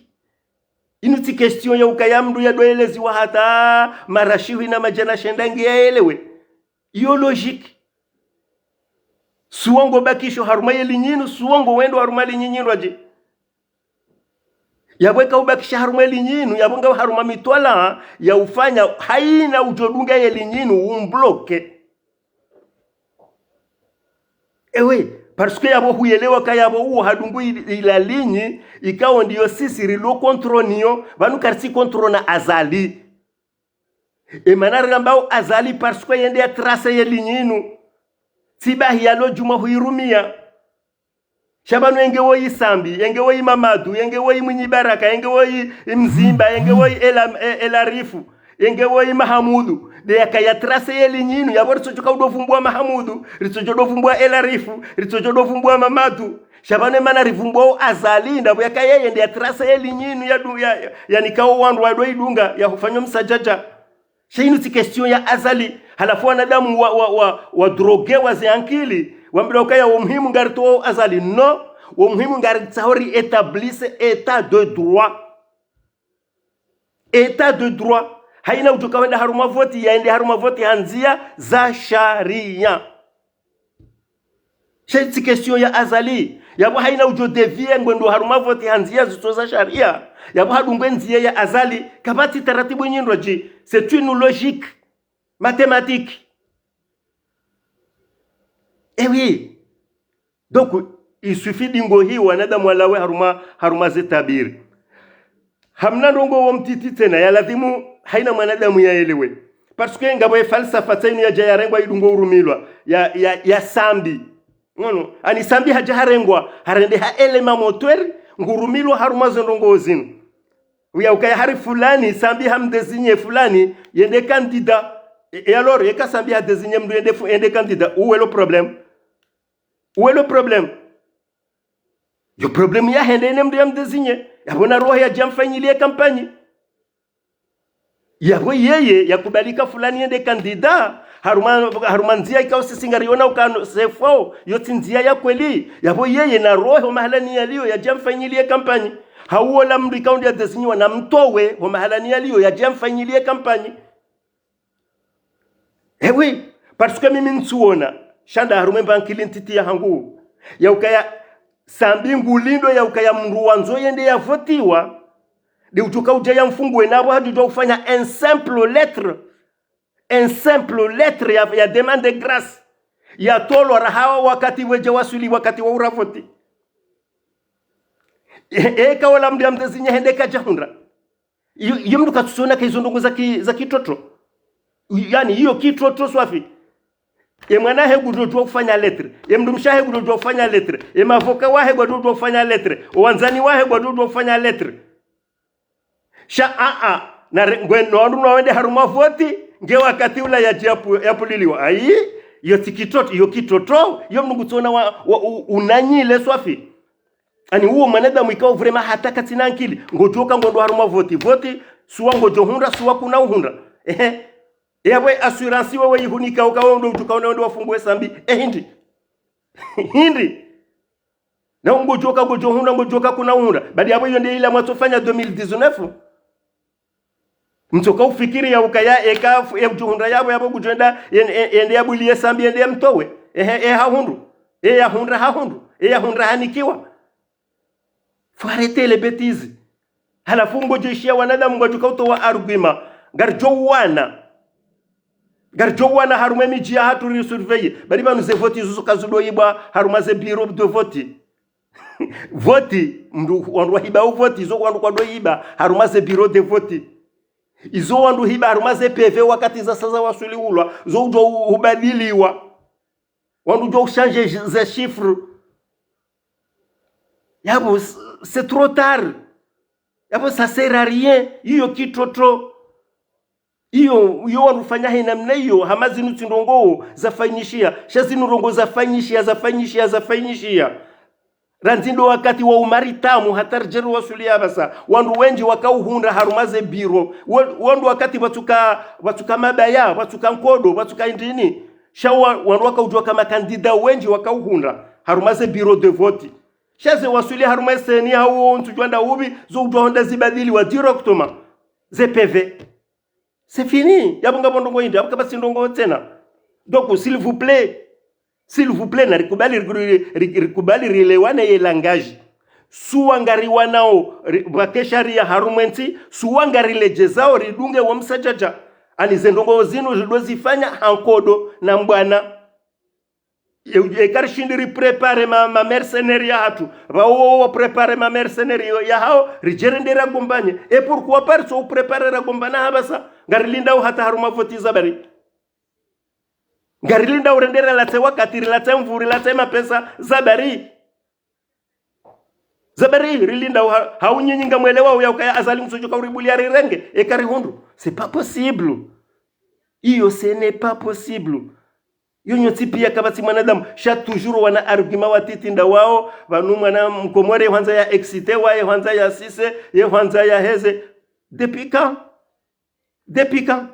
Inu tsi question ya ukaya mndru ya ndo eleziwa hata mara shihwi na madjana shenda nge yaelewe. Iyo logique. Suwa ngo bakisho harumwa ye linyi inu, suwa ngo wendo harumwa linyi nyindwa dje. Yapvo eka ubakisha harumwa e linyi inu, yapvo ngawe harumwa mitwalaa ya ufanya haina udjo dunga ye linyi inu umbloqué. Ewe, parce que yapvo huyelewa ka yapvo uwo hadungu i-, ila linyi, ikao ndiyo sisi rilo contre niyo, pvanu karitsi contre na Azali. E mana rambao Azali parce que yende ya tracé ye linyi inu. Tsi bahi yalo djuma huirumia. Sha pvanu enge woyi Sambi, enge woyi Mamadu, enge woyi Mwinyi Baraka, enge woyi Mzimba, enge woyi Ela-, e-, Elarifu, enge woyi Mahamudu. Nde yakaya tracé ye linyi inu, yapvo ritsodjoka udo vumbua Mahamudu, ritsodjo do vumbua Elarifu, ritsodjo do vumbua Mamadu. Sha pvanu e mana rivumbua o Azali, ndapvo yakaya yende ya tracé ye linyi inu ya du-, ya, ya, yanikao wandru wado idunga, ya hufanya msadjadja. Sha inu tsi question ya Azali. Halafu wanadamu wa, wa, wa, wa drogué wa ze ankili, wambilwa ukaya wo muhimu ngaritoao Azali. Non, wo muhimu ngaritsaho ri établisse état de droit. État de droit. Haina udjoka wenda harumwa voti, yaende harumwa voti ha ndzia za sharia. Sha itsi question ya Azali. Yapvo haina udjo dévier ngwendo harumwa voti ha ndzia zitso za sharia. Yapvo hadungwe ndzia ya Azali. Kapvatsi taratibu nyindwa dji. C'est une logique mathématique. Eh oui. Donc, il suffit dingo hi wanadamu walawe harumwa, harumwa ze tabiri. Hamna ndrongo wo mtiti tsena ya lazimu haina mwanadamu yaelewe. Parce que ngapvo ye falsafa tsainu yadja yarengwa idungo urumilwa ya, ya, ya Sambi. Ngono, ani Sambi hadja harengwa, harendeha élément moteur, ngurumilwa harumwa ze ndrongo zinu. Uya ukaya hari fulani, Sambi hamdésigné fulani, yende candidat. Et, et alors, eka Sambi hadésigné mndru yende fu-, yende candidat, où est le problème? Où est le problème? Yo problème ya hende ne mndru yamdésigné. Yapvo na roho yadja mfanyilie kampanyi. Yapvo yeye yakubali ka fulani yende candidat, Harumwa, harumwa ndzia ikao sisi ngariona ukano, c'est faux, yo tsi ndzia ya kweli. Yapvo yeye na rohe ho mahalani yaliyo yadje amfanyilie kampanyi. Hau ola mndru ikao nde yadésigniwa na mtowe ho mahalani yaliyo yadje amfanyilie kampanyi. Eh oui, parce que mimi ntsuona, sha nda harumwa emba nkili ntiti ya hangu. Ya ukaya Sambi ngulindo ya ukaya mndru wandzo yende yavotiwa, nde udjoka udja yamfunguwe napvo hadjudjuwa ufanya un simple lettre, un simple lettre ya, ya demande de grâce. Yatolwa raha wakati wedja waswili wakati wa uravoti. E, eka ola mndru yamdésigné hende kadjahundra. Iyo, iyo mndru katsuona ka izo ndrongo za ki, za kitrotro. Yaani, iyo kitrotro swafi. Ye mwana wahe ngudjodjuwa ufanya lettre. Ye mndru mshe wahe ngudjodjuwa ufanya lettre. Ye mavoka wahe ngwadjodjuwa ufanya lettre. Owandzani wahe ngwadjodjuwa ufanya lettre. Sha, a, a. Na re, ngwe, no wandru no wende harumwa voti, nge wakati ula yadje yapu, yapvuliliwa. Ayi, iyo tsi kitrotro, iyo kitrotro. Iyo mndru ngutsuona wa, wa, u, unanyile swafi. Yaani uwo mwanadamu ikao vraiment hata katsina nkili, ngodjoka ngwendo harumwa voti, voti, suwa ngodjohundra, suwa kuna uhundra. Ehe. Yapvo assurance wewe ihunika uka wendo udjuka wende wafunguwe Sambi. Eh, hindri. Hindri. Na ngodjoka ngodjohundra, ngodjoka kuna uhundra. Badi yapvo iyo nde ila mwatsofanya deux mille dix-neuf. Mtsoka ufikiri ya ukaya eka fu, ya udjohundra yapvo, yapvo ngudjoenda, yen, yen, yende yabuliye Sambi, yende yamtowe. Ehe, e hahundru. E yahundra hahundru. E yahundra hanikiwa. Faut arrêter les bêtises. Halafu ngodjoishiya wanadamu ngwadjoka utowa argument. Ngaridjo wana. Ngaridjo wana harumwa emidji yahatru ri surveiller. Badi pvanu ze voti izo zo kazidoibwa harumwa ze bureau de vote. Voti, mndru, wandru wahiba o voti, izo wandru kwadoiba harumwa ze bureau de vote. Izo wandru hiba harumwa ze P V wakati zasaza waswili ulwa, zo udjo u, ubadiliwa. Wandru udjo uchanger ze chiffres. Yapvo, c'est trop tard. Yapvo, ça sert à rien. Iyo kitrotro. Iyo, iyo wandru ufanya he namna iyo, hama zinu tsi ndrongo zafanyishiha. Sha zinu ndrongo zafanyishiha, zafanyishiha, zafanyishiha. Randzi ndo wakati wa Umari Tamu, hata ridjeri waswili yapvasa. Wandru wendji wakauhundra harumwa ze bureau. Wa, wandru wakati pvatsuka, pvatsuka mabaya, pvatsuka nkodo, pvatsuka indrini. Sha wa, wandru wakaudjuwa kama candidat wendji wakauhundra harumwa ze bureau de vote. Sha ze waswili harumwa eseni hau ntsudjuwa nda upvi, zo udjuwa honda zibadiliwa directement. Ze P V. C'est fini. Yapvo ngapvo ndrongo hindri, yapvo kapvatsi ndrongo tsena. Donc, s'il vous plaît, s'il vous plaît, na rikubali, ri, ri, ri, rikubali rilewane ye langage. Suwa ngariwanao, ri, pvwake sharia harumwa entsi, suwa ngariledjezao, ridunge wo msadjadja. Yaani ze ndrongo zinu ridozifanya ha nkodo na mbwana. Ye, ye karishindi ri préparer ma, ma mercenaires yahatru. Pvao wo, wo préparer ma mercenaires yo, yahao, ridjerende ragombanye. Et pourquoi pas ritso préparer ragombana hapvasa? Ngarilindao hata harumwa voti zabari. Ngarilindao rende rilatse wakati, rilatse nvuu, rilatse mapesa zabari. Zabari, rilindao ha, hau nyinyi ngamwelewao ya ukaya Azali ngu tsodjoka uribuliya rirenge, eka rihundru. C'est pas possible. Iyo, ce n'est pas possible. Iyo nyontsi piya kapvatsi mwanadamu. Sha toujours wana argument watiti nda wao, pvanu mwana mkomori ye hwandza ya exciter, waye hwandza ya sise, ye hwandza ya heze. Depuis quand? Depuis quand?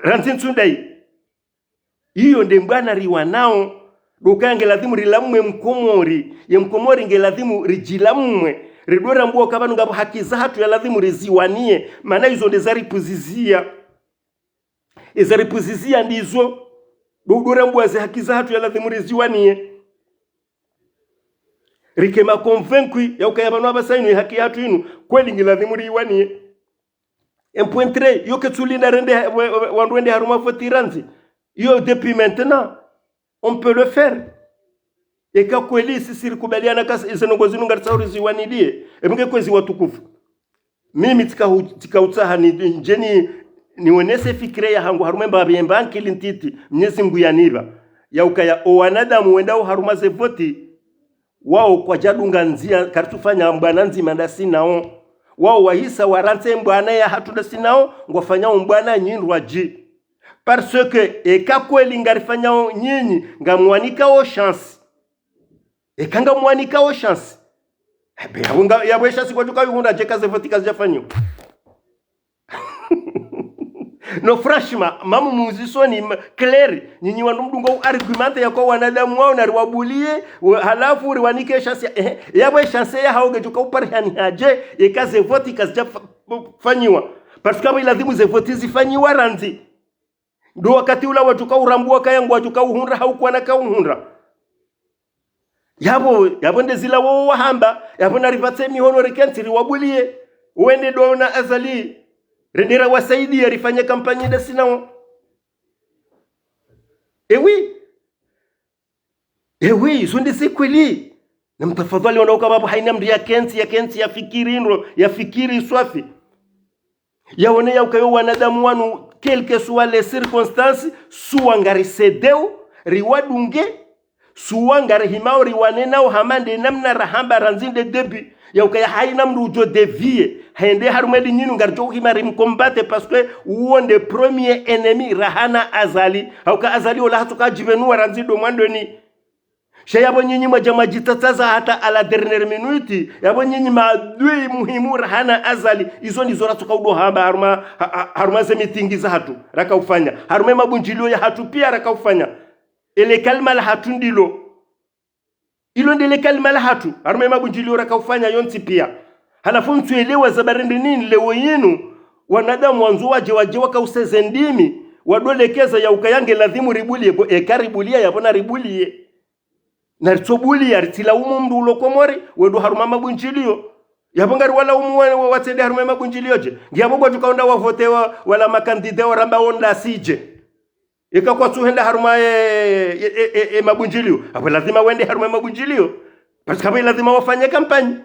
Randzi ntsu ndayi. Iyo nde mbwana riwanao. Ndo ukaya nge lazimu rilamwe mkomori. Ye mkomori nge lazimu ridjilamwe. Ridorambua ukaya pvanu ngapvo haki zahatru ya lazimu riziwaniye. Mana izo nde zaripvuziziya. Ezaripvuziziya ndizo. Ndo udorambua ze haki zahatru ya lazimu riziwaniye. Rike ma convaincus ya ukaya pvanu hapvasa inu ye haki yahatru inu. Kweli nge lazimu riiwaniye. Un point très, iyo ketsulinda rende, wa, wa, wandru wende harumwa voti randzi. Iyo depuis maintenant, on peut le faire. Eka kweli sisi rikubaliana kasi, ize ndrongo zinu ngaritsaho riziwaniliye. Ebe nge kwezi watukufu. Mimi tsika hu, tsika utsaha ni, ndjeni, nionese fikira yahangu harumwa emba, emba nkili ntiti, Mnyezi Mngu yanipva. Ya ukaya o wanadamu wendao harumwa ze voti, wao kwadjadunga ndzia, karitsufanya mbwana ndzima ndasi nao. Wao wahisa warantse mbwana yahatru ndasi nao, ngwafanyao mbwana nyindji. Parce que eka kweli ngarifanyao nyinyi, ngamwanikao chance. Eka ngamwanikao chance. Ebe, yapvo nga, yapvo e chance kwadjoka yuhundra dje eka ze voti kazidjafanyiwa. No, franchement, mamu muzisoni, m-, clair, nyinyi wandru mdunga u argumenter ya kwa wanadamu wao na riwabuliye, wa-, halafu riwanike chance ya, ehe, yapvo chance ya hao ngedjoka uparihani hadje, eka ze vote kazidja fa-, fanyiwa. Parce que yapvo ilazimu ze vote zifanyiwa randzi. Ndo wakati ula wadjoka urambua kaya ngwadjoka uhundra hau kwana ka uhundra. Yapvo, yapvo nde zila wo wahamba, yapvo naripvatse mihono rikentsi riwabuliye. Wende ndo na Azali. Rende rawasaidiya rifanye kampanyi nda sinawo. Eh oui. Eh oui, izo nde ze kweli. Na mtafadhali wandru uka pvapvo haina mndru ya kentsi, ya kentsi, ya fikiri ndro, ya fikiri swafi. Yaone ya ukayo wanadamu wanu, quelles que soient les circonstances, suwa ngari cédéo, riwadunge, suwa ngari himao riwane nao hama nde namna rahamba randzi nde début. Ya ukaya haina mndru udjo dévier, hende harumwa linyinu ngaridjo uhima rimcombattre parce que uwo nde premier ennemi rahana Azali. Hauka Azali ola hatsuka djipvenua randzi ndo mwandoni. Sha yapvo nyinyi mwadja mwadjitsatsaza hata à la dernière minute, yapvo nyinyi maadui muhimu rahana Azali, izo ndizo ratsuka udo hamba harumwa, ha-, ha-, harumwa ze meeting zahatru, raka ufanya. Harumwa mabundjilio yahatru pia raka ufanya. Ele kalima lahatru ndilo. Ilo ndele kalima lahatru, harumwa mabundjilio raka ufanya yontsi pia. Halafu ntsuelewa za barende nini leo yinu, wanadamu wandzo wadje wadje waka useze ndimi, wadolekeza ya ukaya nge lazimu ribuliye, bo eka ribuliya yapvo na ribuliye. Na ritsobuliya, ritsilaumu mndru ulo Komori, wendo harumwa mabundjilio. Yapvo ngari walaumu wa, wa, watsende harumwa mabundjilio dje. Ngiyapvo ngwadjo kaunda wavote wa, wala makandida waramba wonda sidje. Eka kwatsuhenda harumwa e, e, e, e, e mabundjilio. Apvo lazima wende harumwa mabundjilio. Parce que apvo lazima wafanye kampanyi.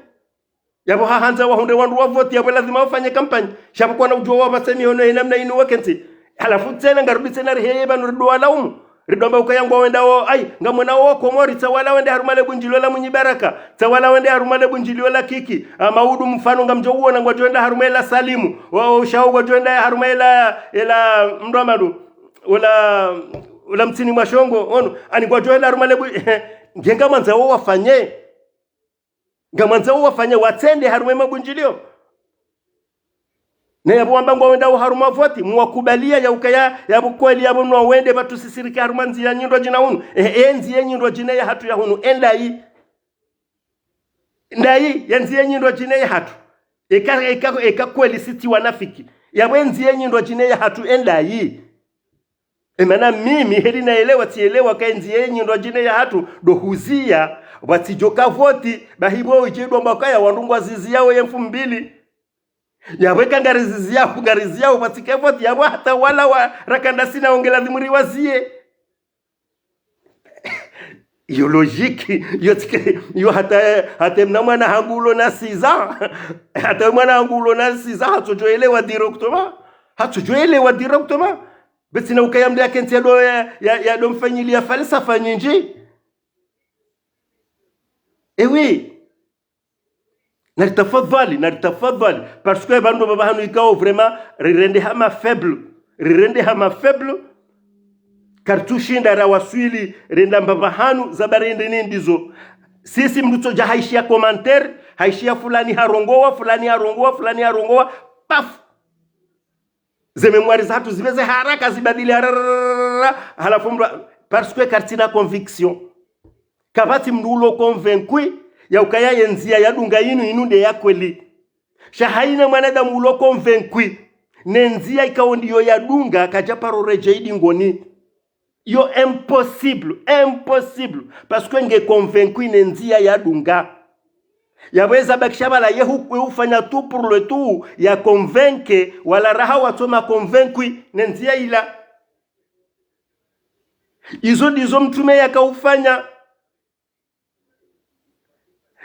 Yapvo hahandza wahundre wandru wavoti, yapvo lazima wafanye kampanyi. Sha pvo kwana udjuwa wapvatse mihono ye namna inu wakentsi. Halafu tsena ngarudi tsena riheye pvanu rido walaumu. Rido amba ukaya ngwawendao, ai, ngamwonao Komori, tsa wala wende harumwa le bundjilio la Mwinyi Baraka, tsa wala wende harumwa le bundjilio la Kiki. Ama udu mfano ngamdjo uona ngwadjo enda harumwa ela Salimu. Wa, wa ushao ngwadjo enda harumwa ela, ela mndru amadu. Ola, ola mtsini mwa shongo, ono, ani ngwadjo enda harumwa le bu-, nge ngamwandzao wafanye. Ngamwandzao wafanye watsende harumwa mabundjilio. Na yapvo wamba ngwawendao harumwa voti, mwakubalia ya ukaya, yapvo kweli yapvo nwa wende pvatsu sisi rike harumwa ndziya nyindrwadjina hunu. Eh, eh, ndziya nyindrwadjina yahatru ya hunu, endayi. Ndayi, ya ndziya nyindrwadjina yahatru. Eka, eka, eka kweli sitsi wanafiki. Yapvo ndziya nyindrwadjina yahatru, endayi. Emana mimi, heli naelewa, tsielewa ka ndziya nyindrwadjina yahatru, ndo huziya, pvatsidjoka voti, bahi pvo idje ndo amba kaya wandru ngwaziziyao ye mfumbili. Yapvo eka ngariziziyao, ngariziyao, pvatsike voti, yapvo hata wala wa, raka nda sinawo nge lazimu riwaziye. Yo logique, yo tsike, yo hata, hata mna mwana hangu ulo na six ans. Hata mwana hangu ulo na six ans, hatsodjo elewa directement. Hatsodjo elewa directement. Be tsina ukaya mndru yakentsi yado, ya, ya, yado mfanyiliya falsafa nyindji. Eh oui. Nari tafadhali, nari tafadhali. Parce que pvandru pvapvahanu ikao vraiment, rirendeha ma faible. Rirendeha ma faible. Karitsushinda rawaswili, renda mbapvahanu, za barende ne ndizo. Sisi mndru tsodja haishiya commentaire, haishiya fulani harongowa, fulani harongowa, fulani harongowa, paf! Ze mémoire zahatru zipveze haraka zibadili harararara, halafu mndru, parce que karitsina conviction. Kapvatsi mndru ulo convaincu ya ukaya ye ndziya yadunga inu, inu nde ya kweli. Sha haina mwanadamu ulo convaincu ne ndziya ikao ndiyo yadunga, kadja paro redjeyi dingoni. Yo impossible, impossible. Parce que nge convaincu ne ndziya yadunga. Yapvo eza bakisha pvala ye hu-, ye hufanya tout pour le tout ya convaincre, wala raha watsoma convaincu ne ndziya ila. Izo ndizo mtrume yaka ufanya.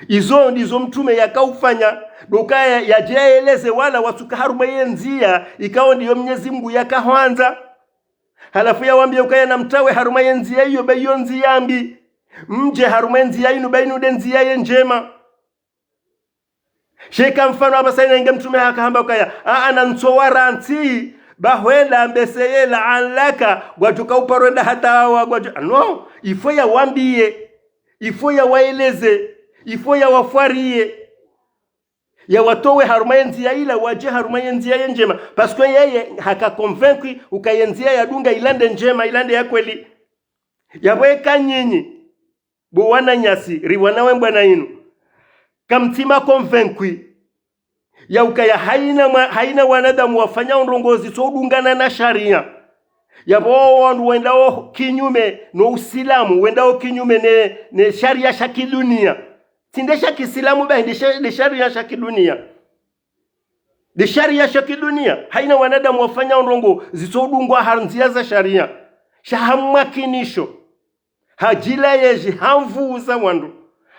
Izo ndizo mtrume yaka ufanya. Ndo ukaya ya, yadje yaeleze wala watsuka harumwa ye ndziya, ikao ndiyo Mnyezi Mungu yaka hwandza. Halafu yawambiye ukaya namtrawe harumwa ye ndziya iyo, be iyo ndziya mbi. Mdje harumwa ye ndziya inu, be inu nde ndziya ye ndjema. Sha eka mfano apvasa ina inge mtrume haka hamba ukaya, a, a, nantsowa rantsi, ba hwenda mbeseye la alaka, ngwadjoka uparo enda hata wa, ngwadjo-, ah, non, il faut yawambiye, il faut yawaeleze, il faut yawafwariye. Yawatowe harumwa ye ndziya ila, wadje harumwa ye ndziya ye ndjema. Parce que yeye haka convaincu uka ye ndziya yadunga ila nde ndjema, ila nde ya kweli. Yapvo eka nyinyi, bo wananyasi, riwana we mbwana inu, kamtsima convaincu ya ukaya haina mwa-, haina wanadamu wafanya ndrongoo zitsodungana na sharia. Yapvo wandru wendao kinyume no Usilamu, wendao kinyume ne, ne sharia sha kidunia. Tsi nde sha kiislamu bahi, nde sha-, nde sharia sha kidunia. Nde sharia sha kidunia. Haina wanadamu wafanya ndrongoo zitsodungwa ha ndziya za sharia. Sha ha mwakinisho, ha djila yezi, ha nvuu za wandru,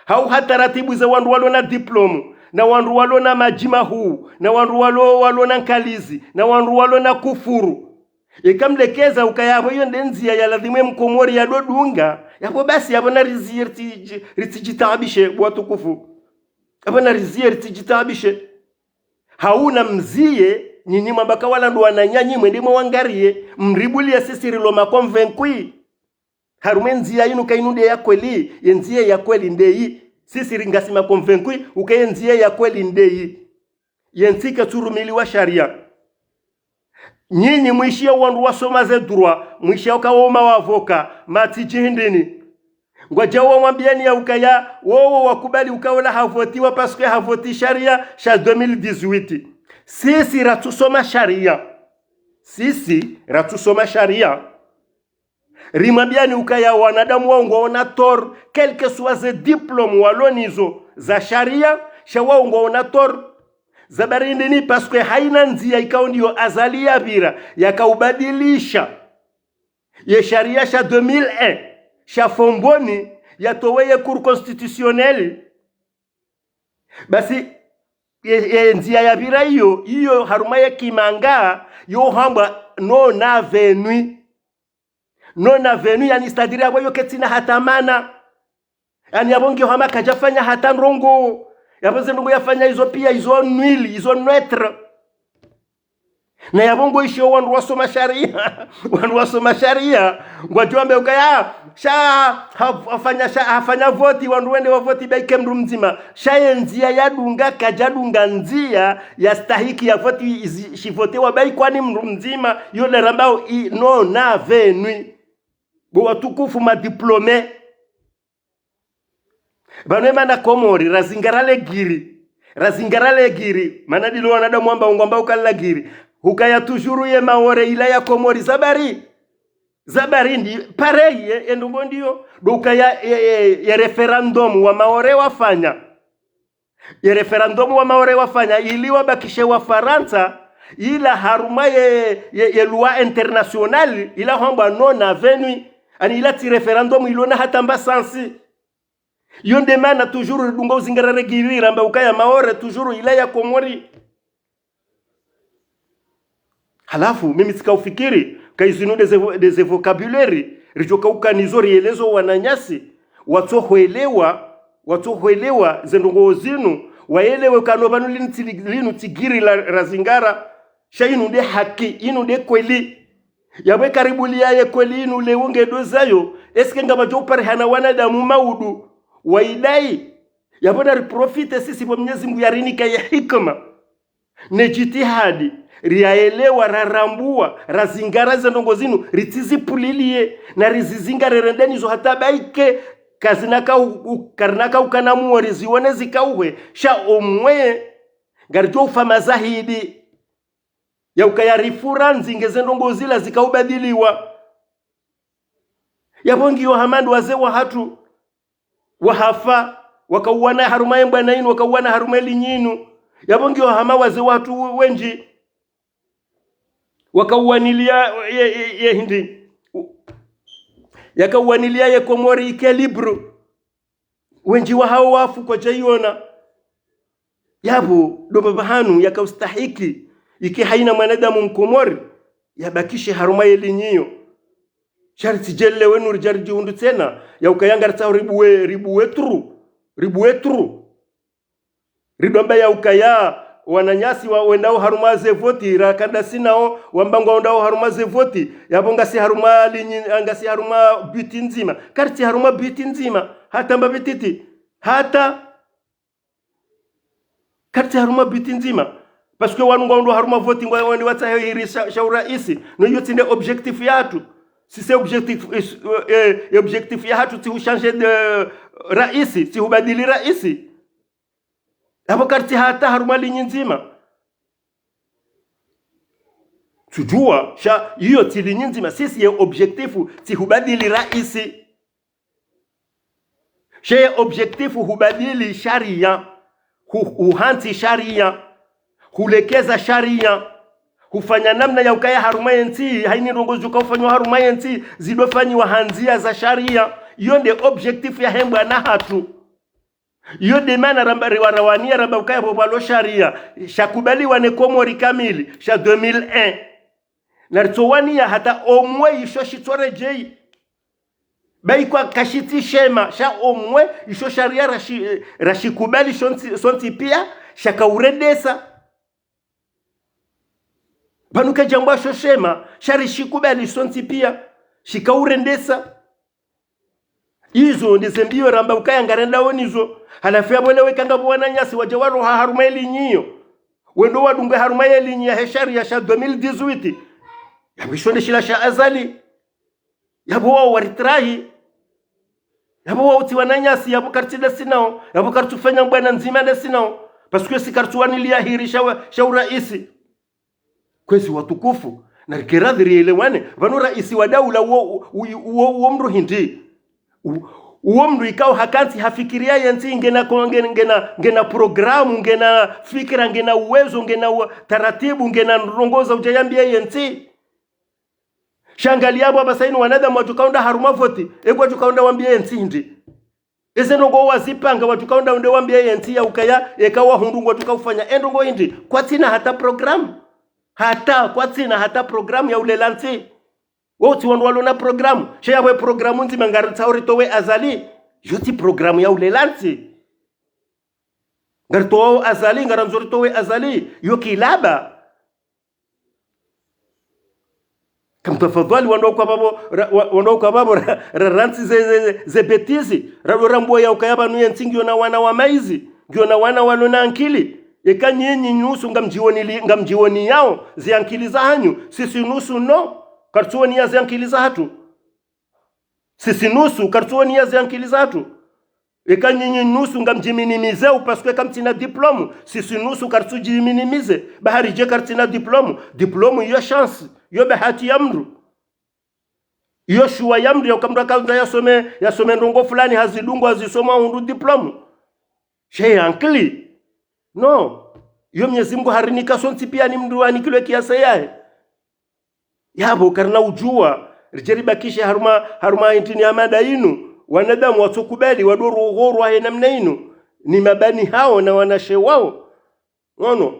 hau ha taratibu za wandru walo na diplôme, na wandru walo na madji mahuu, na wandru walo, walo na nkalizi, na wandru walo na kufuru. Eka mlekeza ukaya yapvo iyo nde ndziya ya lazimu ye mkomori yadodunga, yapvo basi, yapvo nariziye ritsi-, ritsidjitaabishe, bo watukufu. Yapvo nariziye ritsidjitaabishe. Hau namziye, nyinyi mwamba ka wala ndo wananyanyu, mwende mwawangariye, mribuliye sisi rilo ma convaincu harumwa ye ndziya inu, ka inu nde ya kweli, ye ndziya ya kweli ndeyi. Sisi ringasi ma convaincu uka ye ndziya ya kweli ndeyi. Ye ntsi ketsurumiliwa sharia. Nyinyi mwishiya wandru wasoma ze droit, mwishiya uka wo ma avocat, matsi djihindrini. Ngwadjao wamwambiyani ya ukaya, wowo wakubali uka ola havotiwa parce que havoti sharia sha deux mille dix-huit. Sisi ratsusoma sharia. Sisi ratsusoma sharia. Rimwambiyani ukaya wanadamu wao ngwaona tort, quel que soit ze diplôme walo nizo za sharia, sha wao ngwaona tort. Za bari ndini, parce que haina ndziya ikao ndiyo Azali yapvira, yakaubadilisha ye sharia sha deux mille un, sha Fomboni, yatowe ye Cour constitutionnelle. Basi, ye, ye ndziya yapvira iyo, iyo harumwa ye kimanga, yo hambwa non-avenue. Non-avenue, yaani, c'est-à-dire yapvo yo ketsina hata mana. Yaani, yapvo ngiyo hama kadjafanya hata ndrongoo. Yapvo ze ndrongoo yafanya izo piya, izo nul, izo neutre. Na yapvo ngoishiyo wandru wasoma sharia. Wandru wasoma sharia, ngwadjo wambe ukaya, sha, ha-, hafanya sha-, hafanya voti, wandru wende wavoti baike mndru mdzima. Sha ye ndziya yadunga, kadjadunga ndziya yastahiki yavoti, izi-, shivotewa baikwa ni mndru mdzima, yo nde rambao i non-avenue. Bo watukufu ma diplômés. Pvanu emana Komori, razingara le giri. Razingara le giri. Mana ndilo wanadamu wamba, ngwamba uka la giri. Hukaya toujours ye Maore ila ya Komori. Za bari. Za bari ndi, pareil, ye, ye ndrongoo ndiyo. Ndo ukaya, ye, ye, ye référendum wa Maore wafanya. Ye référendum wa Maore wafanya, ili wabakishe Wafarantsa, ila harumwa ye, ye, ye loi internationale, ila hambwa non-avenue, yaani ila tsi référendum ilo na hata mba sens. Yo nde mana toujours ridunga uzingara regiri, ramba ukaya Maore toujours ila ya Komori. Halafu, mimi tsika ufikiri, ka izinu nde ze vo-, nde ze vocabulaire, ridjoka ukana izo rielezo wananyasi, watsohwelewa, watsohwelewa ze ndrongoo zinu, waelewe ukana pvanu linu tsi-, linu tsi giri la, razingara, sha inu nde haki, inu nde kweli. Yapvo karibu liya ye kweli inu leo ngedo zayo, est-ce que ngapvadjo uparihana wanadamu maudu, waidai? Yapvo nariprofite sisi pvo Mwenyezi Mungu yarinika ye hikma ne djitihadi, riyaelewa, rarambua, razingara ze ndrongoo zinu, ritsizipulilie, na rizizingare rendeni zo hata baike, kazina ka u-, u-, karina ka ukana muo rizione zikauhwe, sha omwe, ngaridjo ufa mazahidi. Ya ukaya rifura nzinge ze ndrongoo zila zikaubadiliwa. Yapvo ngiyo hama ndo wazee wahatru wahafa, wakauwana harumwa ye mbwana inu, wakauwana harumwa ye linyi inu. Yapvo ngiyo hama wazee wahatru wendji wakauwanilia ye, ye, ye hindri, yakauwanilia ye Komori ike libre. Wendji wahao wafu kwadjaiona. Yapvo, ndo pvahanu yakaustahiki, ike haina mwanadamu Mkomori, yabakishe harumwa ye linyi iyo. Sha ritsidjelelewe nu ridja ridjihundru tsena, ya ukaya ngaritsaho ribuwe, ribuwe tru, ribuwe tru. Ridjo amba ya ukaya, wananyasi wa wendao harumwa ze voti, rakanda sinao, wamba ngwao wendao harumwa ze voti, yapvo ngasi harumwa linyi, ngasi harumwa biti ndzima. Karitsi harumwa biti ndzima, hata mba bititi, hata Karitsi harumwa but ndzima. Parce que wanu ngwao ndo harumwa vote ngwao wende watsahe hiri sha, sha uraisi. No iyo tsi nde objectif yahatru. Si c'est objectif, eh, eh, objectif yahatru tsi huchanger de raisi, tsi hubadili raisi. Apvo karitsi hata harumwa ligne ndzima. Tsudjua, sha iyo tsi ligne ndzima, sisi ye objectif tsi hubadili raisi. Sha ye objectif hubadili sharia, hu, huhantsi sharia, hulekeza sharia, hufanya namna ya ukaya harumwa yentsi, haini ndrongoo zidjo ka ufanywa harumwa yentsi, zidjo fanyiwa ha ndzia za sharia. Iyo nde objectif yahe mbwana hatru. Iyo nde mana ramba riwarawania ramba ukaya pvo pvwalo sharia, shakubaliwa ne Komori kamili, sha deux mille un. Na ritsowania hata omwe isho shitsoredjei. Ba ikao kashitsi shema, sha omwe isho sharia rashi, rashikubali shontsi, sontsi pia, shakaurendesa. Pvanu kadjambwa sho shema, sha rishikubali sontsi pia, shikaurendesa. Izo ndize mbiyo ramba ukaya ngarendao nizo. Halafu yapvo leo eka ngapvo wananyasi wadja waroha harumwa ye ligne iyo, wendo wadungwe harumwa ye ligne yahe sharia sha deux mille dix-huit. Yapvo isho nde shila sha Azali. Yapvo wao waritrahi. Yapvo wao tsi wananyasi, yapvo karitsi ndasi nao, yapvo karitsufanya mbwana ndzima ndasi nao. Parce que si karitsuwanilia hiri sha wa, sha uraisi. Kwezi watukufu, narike radhi rielewane, pvanu raisi wa daula uwo, uwo, uwo, uwo mndru hindri. U, uwo mndru ikao hakantsi hafikiria yentsi, ngena ko, ngena, ngena, ngena programu, ngena fikira, ngena uwezo, ngena u, taratibu, ngena ndrongoo za udja yambia yentsi. Sha angalia apvo apvasa inu wanadamu wadjo ka wenda harumwa vote, eka wadjo ka wenda wambie yentsi hindri. Eze ndrongoo wazipanga wadjo ka wenda wende wambie yentsi ya ukaya, eka wahundru ngwadjo ka ufanya e ndrongoo hindri. Kwatsina hata programu. Hata, kwatsina hata programu ya ulela ntsi. Wao tsi wandru walo na programu. Sha yapvo ye programu ndzima ngaritsaho ritowe Azali. Iyo tsi programu ya ulela ntsi. Ngaritoao Azali, ngarandzo ritowe Azali. Iyo kilaba. Kamtafadhali wandru waka pvapvo, ra, wa, wandru waka pvapvo, ra, ra, rantsi ze, ze, ze, ze bêtises, ra, ra, rambua ya ukaya pvanu yentsi ngiyo na wana wa maizi, ngiyo na wana walo na ankili. Eka nyinyi nusu ngamdjioni li, ngamdjioni yao, ze ankili zahanyu, sisi nusu no, karitsuoni ya ze ankili zahatru. Sisi nusu, karitsuoni ya ze ankili zahatru. Eka nyinyi nusu ngamdjiminimizeo parce que kamtsina diplôme. Sisi nusu karitsudjiminimize. Ba haridje karitsina diplôme. Diplôme iyo chance. Iyo bahati ya mndru. Iyo shuwa ya mndru ya uka mndru akandza yasome, yasome ndrongoo fulani hazidungu hazisoma hundru diplôme. Sha ye ankili. No. Iyo Mnyezi Mungu harinika sontsi pia ni mndru anikilwe kiasi yahe. Yapvo karina udjua, ridje ribakishe harumwa, harumwa intini ya mada inu, wanadamu watsokubali, wandro rohorwa he namna inu, ni mabani hao na wanashe wao. Ngono,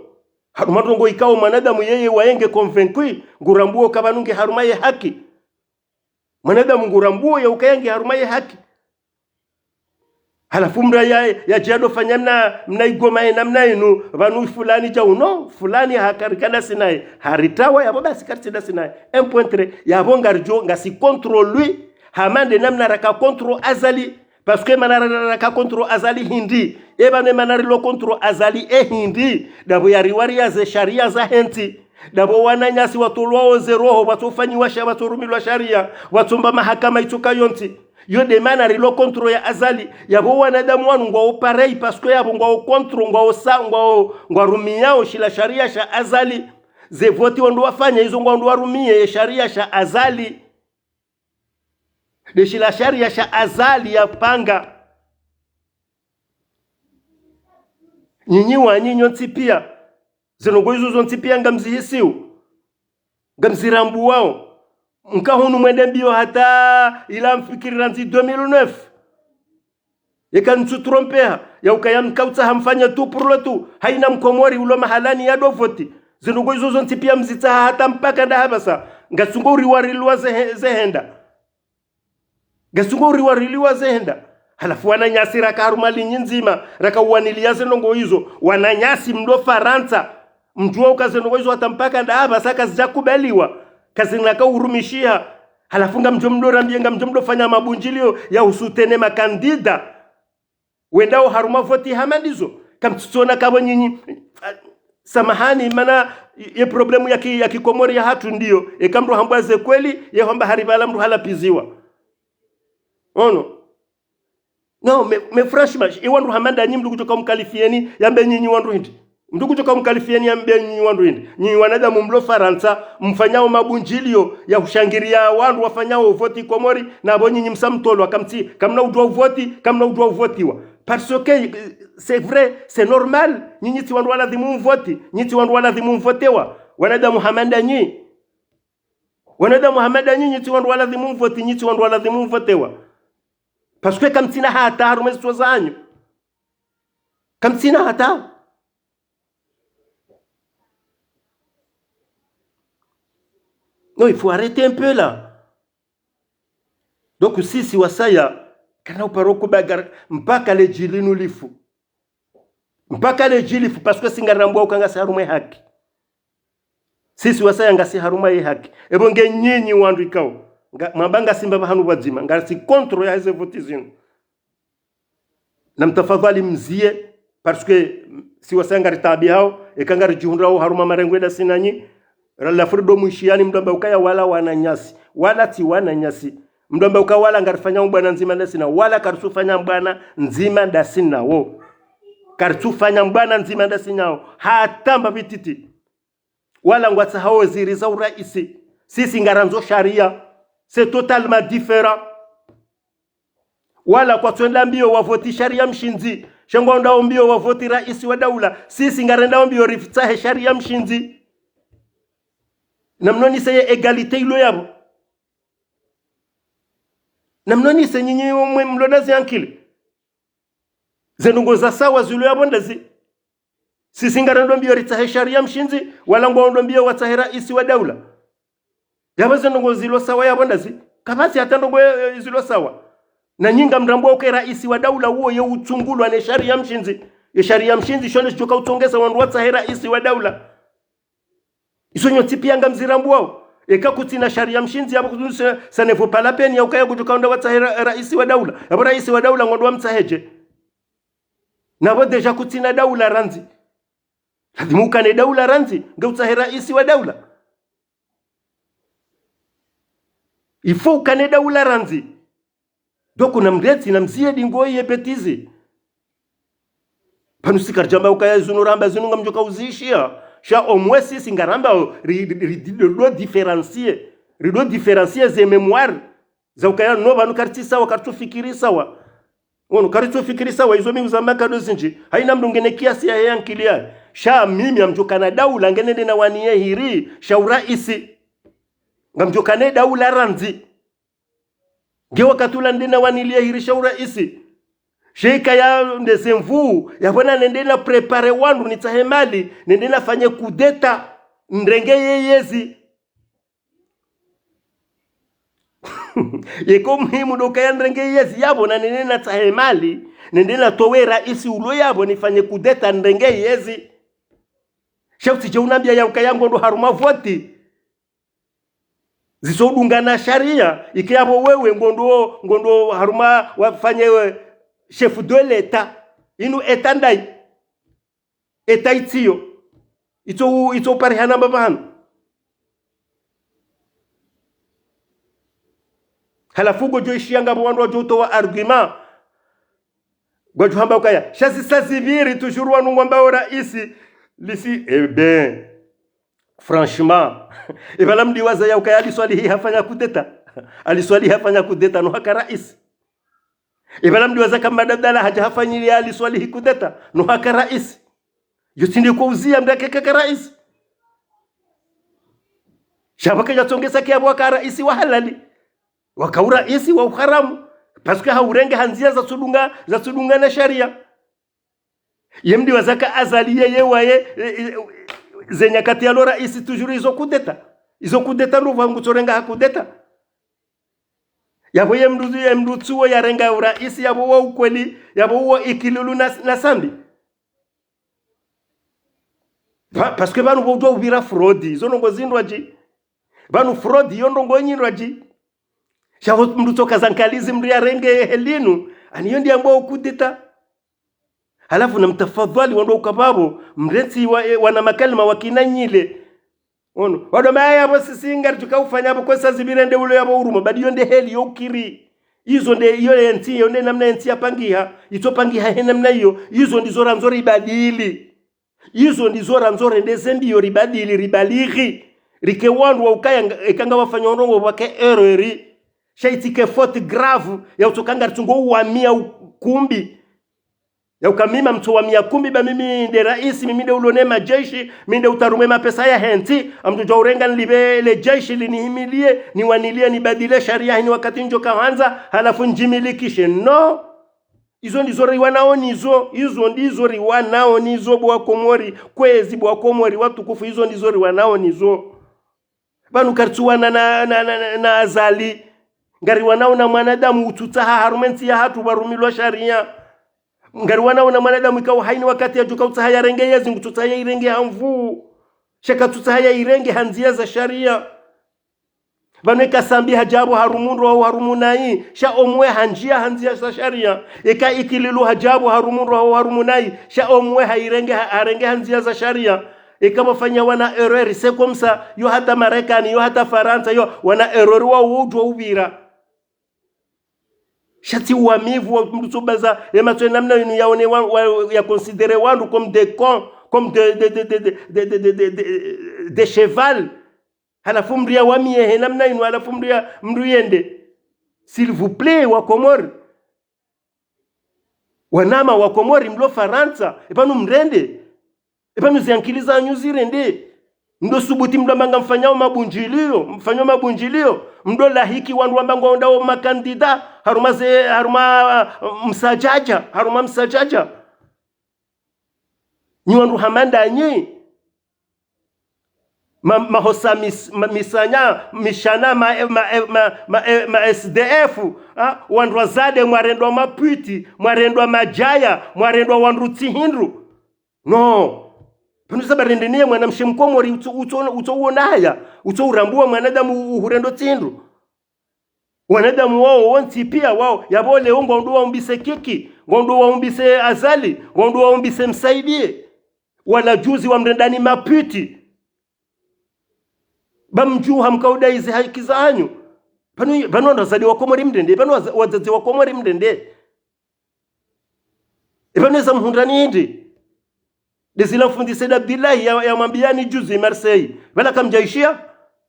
harumwa ndrongoo ikao mwanadamu yeye waye nge convaincu, ngurambuo ka pvanu nge harumwa ye haki. Mwanadamu ngurambuo ya ukaya nge harumwa ye haki. Halafu mndru ya, yadje yadofanya mna, mna igoma ye namna inu, pvanu fulani dja uno, fulani hakarikana sinaye. Haritawa, yapvo basi karitsi ndasi naye. Un point trait, yapvo ngaridjo, ngasi contre lui, hama nde namna raka contre Azali. Parce que mana ra, ra, raka contre Azali hindri. E pvanu mana rilo contre Azali e hindri. Ndapvo yariwaria ze sharia zahe ntsi. Ndapvo wananyasi watolwao ze roho, watsofanyiwa sha, watsorumilwa sharia, watsomba mahakama itsoka yontsi. Iyo nde mana rilo contre ya Azali. Yapvo wanadamu wanu ngwao pareil, parce que yapvo ngwao contre, ngwao sa, ngwao, ngwarumiao shila sharia sha Azali. Ze vote wandru wafanya izo ngwandru warumie ye sharia sha Azali. Nde shila sharia sha Azali yapanga. Nyinyi wanyu nyontsi pia. Ze ndrongoo izo zontsi pia ngamzihisiu. Ngamzirambuao. Mka hunu mwende mbio hata ila mfikiri randzi deux mille neuf. Eka ntsu trompeha, ya ukaya mka utsaha mfanya tout pour le tout. Haina mkomori ulo mahalani yado vote. Ze ndrongoo izo zontsi pia mzitsaha hata mpaka nda hapvasa. Ngasungo uriwarilwa ze, ze henda. Ngasungo uriwarilwa ze henda. Halafu wananyasi raka harumwa ligne ndzima, raka uwanilia ze ndrongoo izo. Wananyasi mlo Farantsa. Mdjuwa uka ze ndrongoo izo hata mpaka nda hapvasa kazidjakubaliwa. Kazina ka urumishiha. Halafu ngamdjo mdo rambie, ngamdjo mdo fanya mabundjilio ya usoutenir makandida. Wendao harumwa vote hama ndizo. Kamtsutsona kabo nyinyi. Ah, samahani, mana ye problème ya ki, ya kikomori yahatru ndiyo. Eka mndru hambwa ze kweli, ye hamba hari pvala mndru halapiziwa. Ono. Non, mais, mais franchement, ye wandru hama nda nyi mndru kudjoka umkalifieni, yambe nyinyi wandru hindri. Mndru kudjoka umkalifieni, yambe nyinyi wandru hindri. Nyinyi wanadamu mlo Farantsa, mfanyao mabundjilio ya hushangiria wandru wafanyao voti Komori, na bo nyinyi msa mtolwa, kamtsi, kamna udjua uvoti, kamna udjua uvotiwa. Parce que, euh, c'est vrai, c'est normal, nyinyi tsi wandru waladhimu mvoti, nyi tsi wandru waladhimu mvotewa. Wanadamu hama nda nyi. Wanadamu hama nda nyi, nyi tsi wandru waladhimu mvoti, nyi tsi wandru waladhimu mvotewa. Parce que kamtsina hata harumwa ze sura zanyu. Kamtsina hata. Non, il faut arrêter un peu là. Donc, sisi wasaya, kana uparo kubagara, mpaka le djili linu lifu. Mpaka le djili lifu, parce que si ngarambwa uka ngasi harumwa ye haki. Sisi wasaya ngasi harumwa ye haki. Ebo nge nyinyi wandru ikao. Nga, mwamba ngasi mbapvi hanu pvwadzima, ngasi contre ya heze voti zinu. Na mtafadhali mzie, parce que si wasaya ngari taabihao, eka ngari djihundrao harumwa marengwe ndasi nanyi, ra la freedom ishiyani mndru amba ukaya wala wananyasi, wala tsi wananyasi. Mndru amba uka wala ngarifanya mbwana ndzima ndasi na, wala karitsufanya mbwana ndzima ndasi nawo. Karitsufanya mbwana ndzima ndasi nawo. Hata mbapvi titi. Wala ngwatsahao ziri za uraisi. Sisi ngarandzo sharia. C'est totalement différent. Wala kwatsuenda mbio wavoti sharia mshindzi. Sha ngwaendao mbio wavoti raisi wa daula. Sisi ngarendao mbio ritsahe sharia mshindzi. Na mnonise ye égalité ilo yapvo. Na mnonise nyinyi mwe mlo na ze ankili. Ze ndrongoo za sawa zilo yapvo ndazi. Sisi ngarendao mbio ritsahe sharia mshindzi, wala ngwaendao mbio watsahe raisi wa daula. Yapvo ze ndrongoo zilo sawa yapvo ndazi. Kapvatsi hata ndrongoo, eh, zilo sawa. Na nyi ngamrambwao uka raisi wa daula uwo ye utsungulwa ne sharia mshindzi. Ye sharia mshindzi sho nde shidjoka utsongeza wandru watsahe raisi wa daula. Izo nyontsi pia ngamzirambwao. Eka kutsina sharia mshindzi, yapvo kutsina, ça ne vaut pas la peine ya ukaya kudjoka wandru watsahe ra-, raisi wa daula. Yapvo raisi wa daula ngwandao wamtsahe dje. Na pvo déjà kutsina daula randzi. Ladhimu ukane daula randzi, nge utsahe raisi wa daula. Il faut ukane daula randzi. Donc na mretsi na mzie ndrongoo ye bêtise. Pvanu si karidjamba ukaya zinu ramba zinu ngamdjoka uzishia. Sha omwe sisi ngarambao ri, ri, ri, ri, ri, ri différencier. Ri do différencier ze mémoire. Za ukaya no pvanu karitsi sawa, karitsufikiri sawa. Ono karitsufikiri sawa, izo mi uzamba nkado zindji. Haina mndru ngena kiasi yahe ankili yahe. Sha mimi ngamdjoka na daula nge nende nawaniye hiri sha uraisi. Ngamdjoka ne daula randzi. Nge wakati ula nde nawanilie hiri sha uraisi. Sha ikaya nde ze nvuu, yapvo na nende na préparer wandru nitsahe mali, nende nafanye coup d'État, nirenge ye yezi. Yeka muhimu ndo ukaya nirenge yezi yapvo na nende natsahe mali, nende natowe raisi ulo yapvo nifanye coup d'État nirenge yezi. Sha utsidje unambia ya ukaya ngondo harumwa voti zitsodungana sharia, ike yapvo wewe ngondo, ngondo harumwa wafanye we chef de l'État. Inu État ndayi? État itsiyo. Itso, itso parihana mbapvi hanu. Halafu ngodjo ishia ngapvo wandru wadjo utowa argument. Ngwadjo hamba ukaya, sha zisa zipviri toujours wanu ngwambao raisi, lisi, eh ben, franchement. Ipvala mdiwaza ya ukaya Ali Swalihi hafanya coup d'État. Ali Swalihi hafanya coup d'État, no haka raisi. Ipvala mdiwaza ka Mmadi Abdallah hadja hafanyilia Ali Swalihi coup d'État, no haka raisi. Yo tsi ndiko uzia mndru ake kaka raisi. Sha pvo kedja tsongesa ke yapvo waka raisi wa halali. Waka uraisi wa uharamu. Parce que haurenge ha ndzia zatsudunga, zatsudunga na sharia. Ye mdiwaza ka Azali yeye waye, eh, eh, ze nyakati yalo raisi toujours izo coup d'État. Izo coup d'État ndo pvwa ngutsorenga ha coup d'État. Yapvo ye mndru, ye mndru tsuwo yarenga uraisi, yapvo wa ukweli, yapvo wa ikilulu na, na sambi. Pva-, parce que pvanu pvo udjuwa upvira fraude, izo ndrongoo zindrwadji. Pvanu fraude, iyo ndrongoo nyindrwadji. Sha pvo mndru tsoka za nkalizi mndru yarenge helinu, ani iyo ndi yambwao coup d'État. Halafu namtafadhwali wandru ukapvapvo, mrentsi wa, e, wana makalima wakinanyile. Ono, wandru maya yapvo sisi ngaridjo kaufanya pvo kwesa zipvire nde ulo yapvo urumo, badi yo nde heli yo ukiri. Izo nde, iyo ye ntsi, iyo nde namna ye ntsi yapangiha, itsopangiha he namna iyo, izo ndizo randzo ribadili. Izo ndizo randzo rende ze mbiyo ribadili, ribalighi. Rike wandru wa ukaya nga, eka ngwafanyao ndrongoo pvwake erreur. Sha itsike faute grave, ya utsoka ngaritsungo uwamia ukumbi. Ya uka mi mamtso wamia kumbi ba mimi nde raisi, mimi nde ulo ne majeshi, mi nde utsaha harumwa ye mapesa yahe ntsi, ngamdjo urenga nilipve le jeshi linihimilie, niwanilie, nibadili sharia hini wakati ndjo kahandza, halafu ndjimilikishe. No! Izo ndizo riwanao nizo, izo ndizo riwanao nizo bo wa Komori, kwezi bo wa Komori watukufu, izo ndizo riwanao nizo. Pvanu karitsuwana na, na, na, na, na Azali. Ngariwanao na mwanadamu utsutsaha harumwa ye ntsi yahatru pvarumilwa sharia. Ngariwanao na mwanadamu ikao hini wakati yadjo kautsaha yarenge yezi ngutsutsaha yairenge ha nvuu. Sha katsutsaha yairenge ha ndzia za sharia. Pvanu eka Sambi hadja pvo harumwa ndro hau harumwa nayi, sha omwe handjia ha ndzia za sharia. Eka Ikililu hadja pvo harumwa ndro hau harumwa nayi, sha omwe hairenge ha, harenge ha ndzia za sharia. Eka pvwafanya wana erreur, c'est comme ça, yo hata Marekani, yo hata Farantsa, yo wana erreur wa udjwa upvira. Sha tsi uwamivu wa mdru tsubaza, ye matso ye namna inu yaone wa, wa, ya considérer wandru comme des cons, comme des, des, des cheval. Halafu mdru yawamie he namna inu, halafu mdru ya, mdru yende. S'il vous plaît, wa Komori. Wanama wa Komori mlo Farantsa, epvanu mrende. Epvanu ze ankili zanyu zirende. Mdo subuti mdo amba ngamfanyao mabundjilio, mfanyao mabundjilio. Mdo lahiki wandru wamba ngwandao makandida, harumwa ze, harumwa, uh, msadjadja, harumwa msadjadja. Nyi wandru hama ndanyi. Ma, mahosa mis, ma, misanya, mishana, ma, ma, ma, ma, ma S D F, ha? Wandru wa zade, mwarendwa mapwiti, mwarendwa madjaya, mwarendwa wandru tsi hindru. No. Pvanu saba rende niye mwanamshe mkomori utso, utso, utso uona haya, utso urambua mwanadamu uhurendo tsi hindru. Wanadamu wao wontsi pia wao, yapvo leo ngwandao waumbise Kiki, ngwandao waumbise Azali, ngwandao waumbise Msaidie. Wala juzi wamrendani mapwiti. Ba mdjuha mkaudai ze haki zanyu. Pvanu, pvanu wandru wazade wa Komori mrende, pvanu waza, wadzadze wa Komori mrende. Epvanu eza mhundrani hindri. Ndezila fundi Said Abdillahi ya, yamwambiani juzi Marseille. Pvala kamdjaishia.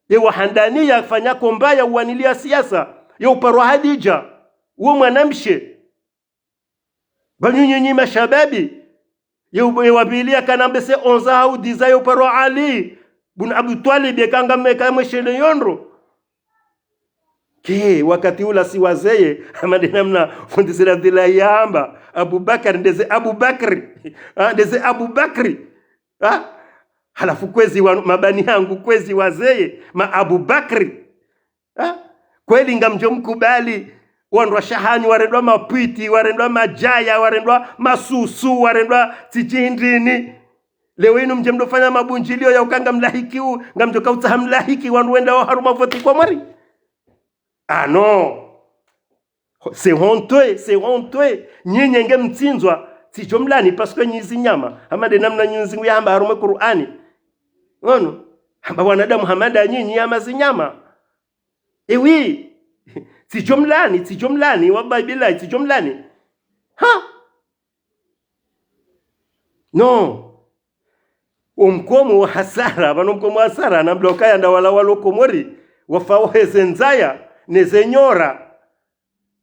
Ye wahandani yafanya komba ya uwanilia siasa. Ya uparwa Hadidja. Uwo mwanamshe. Pvanu nyinyi mashababi. Ye, ye wapvili yakana mbese onze hau dix ans ya uparwa Ali bun Abu Twalib yeka ngamweka mweshele yo ndro. Ke, wakati ula si wazeye, hama nde namna fundi Said Abdillahi yamba, Abubakar, ndeze Abubakri, ha, ndeze Abubakri, ha? Halafu kwezi wa, mabani hangu kwezi wazeye, ma Abubakri, ha? Kweli ngamdjo mkubali, wandru wa shahanyu, warendwa mapwiti, warendwa madjaya, warendwa masusu, warendwa tsidjihindrini. Leo inu mdje mdofanya mabundjilio ya uka ngamlahiki u, ngamdjo kautsaha mlahiki wandru wendao harumwa voti Komori. Ah non. C'est honteux, c'est honteux. Nyinyi nge mtsindzwa, tsidjo mlani parce que nyi zinyama. Hama nde namna Mwenyezi Mungu yahamba harumwa Kur'ani. Ngono, hamba wanadamu hama nda nyinyi hama zinyama. Eh oui. Tsidjo mlani, tsidjo mlani, wallahi billahi, tsidjo mlani. Ha? Non. Omkomo wa hasara, pvanu omkomo wa hasara, na mdru ukaya nda wala walo Komori, wafao heze ndzaya, neze nyora.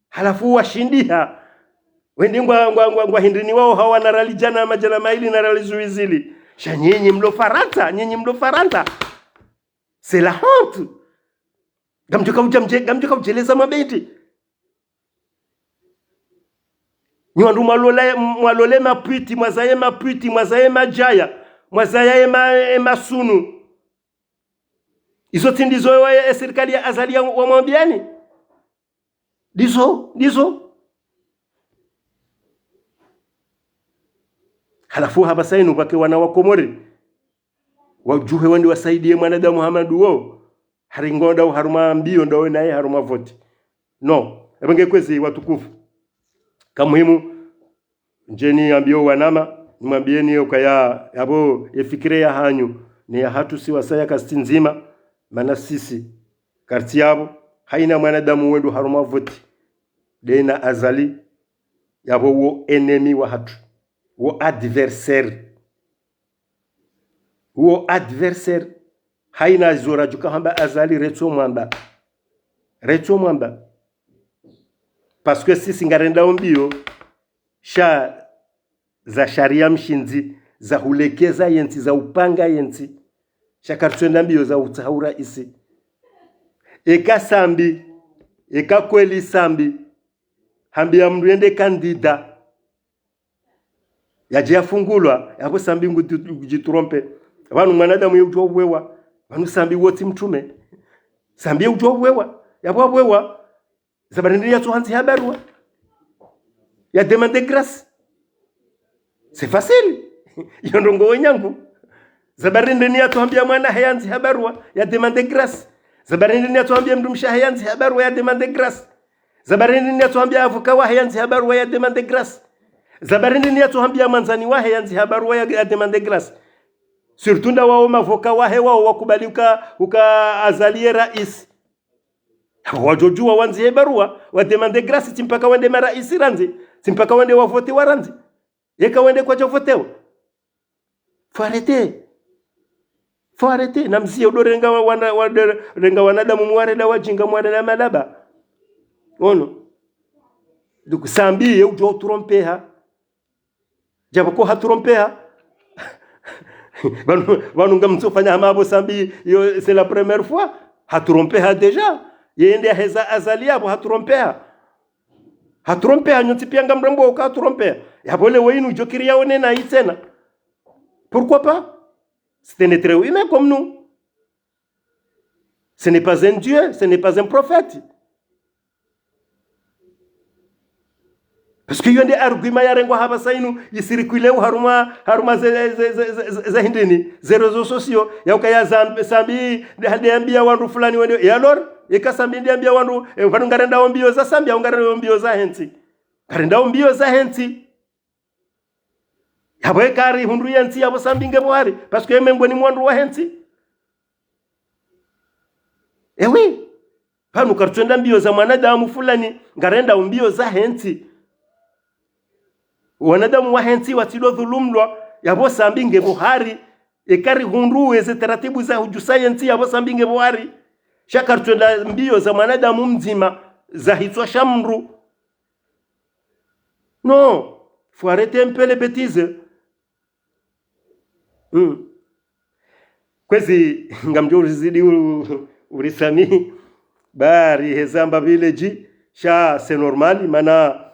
Halafu washindiha. Wendi ngwa, ngwa, ngwa, ngwa hindrini wao hawa na rali djana, madjana mayili na rali zuizili. Sha nyinyi mlo Farantsa, nyinyi mlo Farantsa. C'est la honte. Ngamdjo kaudja mdje, ngamdjo kaudjeleza mabinti. Nyi wandru mwalola, mwalole mapwiti, mwazaye mapwiti, mwazaye madjaya, mwazaye ma, e masunu. Izo tsi ndizo wa, e sirikali ya Azali ya, wamwambiani? Ndizo, ndizo. Halafu hapvasa inu pvwake wana wa Komori. Wadjuhe wende wasaidie mwanadamu hama nduwo. Hari ngonda harumwa mbiyo ndawe naye harumwa voti. Non. Epvo nge kwezi watukufu. Ka muhimu, ndjeni yambiyo wanama, nimwambiyeni yokaya yapvo ye fikira yahanyu ne yahatru si wasaya kasitsi ndzima, mana sisi kartsi yapvo, hayina mwanadamu wendo harumwa voti, dena Azali, yapvo wo ennemi wahatru, wo adversaire. Wo adversaire. Hayina zora djuka hamba Azali retso mwamba. Retso mwamba. Parce que sisi ngarendao mbiyo sha za sharia mshindzi, za hulekeza yentsi, za upanga yentsi. Sha kartsuenda mbiyo za utsaha uraisi. Eka Sambi, eka kweli Sambi, hambiya mndru yende candidat, yadje yafungulwa, yapvo Sambi ngu-, ngudjitrompe. Pvanu mwanadamu ye udjuwa upvewa. Pvanu Sambi wotsi mtrume. Sambi ye udjuwa upvewa. Yapvo apvewa. Za barindi ni yatso handziha barua ya demande de grâce. C'est facile. Iyo ndrongoo nyangu. Za barindi ni yatso hambiya mwana hahe yandziha barua ya demande de grâce. Za barindi ni yatso hambiya mdrumshe hahe yandziha barua ya demande de grâce. Za barindi ni yatso hambiya avocat wahe yandziha barua ya demande de grâce. Za barindi ni yatso hambiya mwandzani wahe yandziha barua ya, ya demande de grâce. Surtout nda wawo ma avocat wahe wawo wakubali uka, uka Azali ye raisi. Wadjodjuwa wandzihe barua, wa demande grâce, tsi mpaka wende maraisi randzi, tsi mpaka wende wavotewa randzi. Yeka wende kwadja votewa. Faut arrêter. Faut arrêter. Na mziye udo renga wa-, wana-, wa-, renga wanadamu mwarenda wajinga mwarenda malaba. Ono. Donc, Sambi ye udjo utrompeha. Djapvo ko hatrompeha. Pvanu, pvanu ngamtsofanya hama apvo Sambi, yo, c'est la première fois. Hatrompeha déjà. Yende yaheza Azali yapvo hatrompeha. Hatrompeha, nyontsi piya ngamrambao uka hatrompeha. Yapvo leo inu djokiri yaone na itsena. Pourquoi pas? C'est un être humain comme nous. Ce n'est pas un Dieu, ce n'est pas un prophète. Parce que iyo nde argument yarengwa hapvasa inu, yisirikile harumwa, harumwa ze, ze, ze hindrini, ze réseaux sociaux, ya ukaya Zam-, Sambi, nde, nde yambiya wandru fulani wende, et alors, eka Sambi nde yambiya wandru, e, pvanu ngarendao mbiyo za Sambi, au ngarendao mbiyo zahe ntsi. Ngarendao mbiyo zahe ntsi. Yapvo eka hari hundru ye ntsi yapvo Sambi ngepvo hari, parce que ye mengoni mwa wandru wahe ntsi. Eh oui. Pvanu kartsuenda mbiyo za mwanadamu fulani, ngarendao mbiyo zahe ntsi. Wanadamu wahe ntsi watsidjo dhulumlwa, yapvo Sambi ngepvo hari, eka hari hundru eze taratibu za hudjusa ye ntsi yapvo Sambi ngepvo hari. Sha kartsuenda mbiyo za mwanadamu mdzima, za hitswa sha mndru. Non, faut arrêter un peu les bêtises. Hmm. Kwezi, ngamdjo urizidi u-, urisamihi. Bari heza mbapvi ledji, sha c'est normal, mana,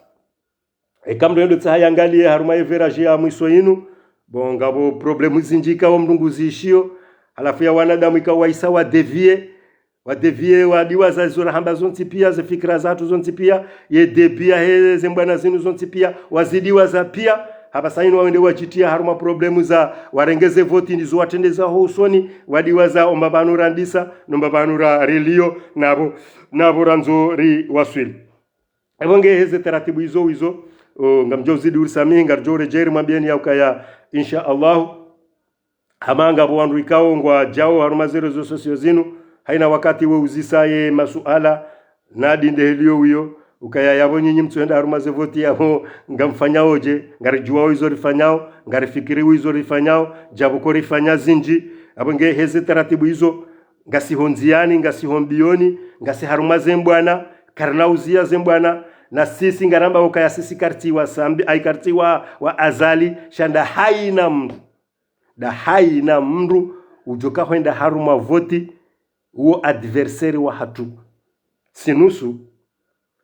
eka mndru yendo tsaha yangaliye harumwa ye virage ya mwiso inu. Bon, ngapvo problème zindji ikao mndru nguziishiyo. Halafu ya wanadamu ikao waisa wa dévier. Wa dévier, wadiwaza zo rahamba zontsi piya, ze fikira zahatru zontsi piya, ye débit yahe ze mbwana zinu zontsi piya, wazidiwaza piya, hapvasa inu wawende wadjitiya harumwa problème za warenge ze voti ndizo watrende zaho usoni, wadiwaza omba pvanu randisa, nomba pvanu ra-, riliyo, napvo, napvo randzo riwaswili. Yapvo nge heze taratibu izo, izo, o, ngamdjo uzidi urisamihi, ngaridjo uredjei rimwambiyeni ya ukaya, insha Allahu. Hama ngapvo wandru ikao ngwadjao harumwa ze réseaux sociaux zinu, haina wakati we uzisa ye masuala, nadi nde heliyo wiyo, ukaya yapvo nyinyi mtsuhenda harumwa ze voti yapvo, ngamfanyaodje, ngaridjuwao izo rifanyao, ngarifikiriwo izo rifanyao, djapvo ko rifanya zindji, yapvo nge heze taratibu izo, ngasi ho ndziyani, ngasi ho mbiyoni, ngasi harumwa ze mbwana, karina uziya ze mbwana, na sisi ngaramba ukaya sisi kartsi wa Sambi, ai kartsi wa, wa Azali, sha nda haina mndru. Nda haina mndru udjoka hwenda harumwa voti, uwo adversaire wahatru. Sinusu,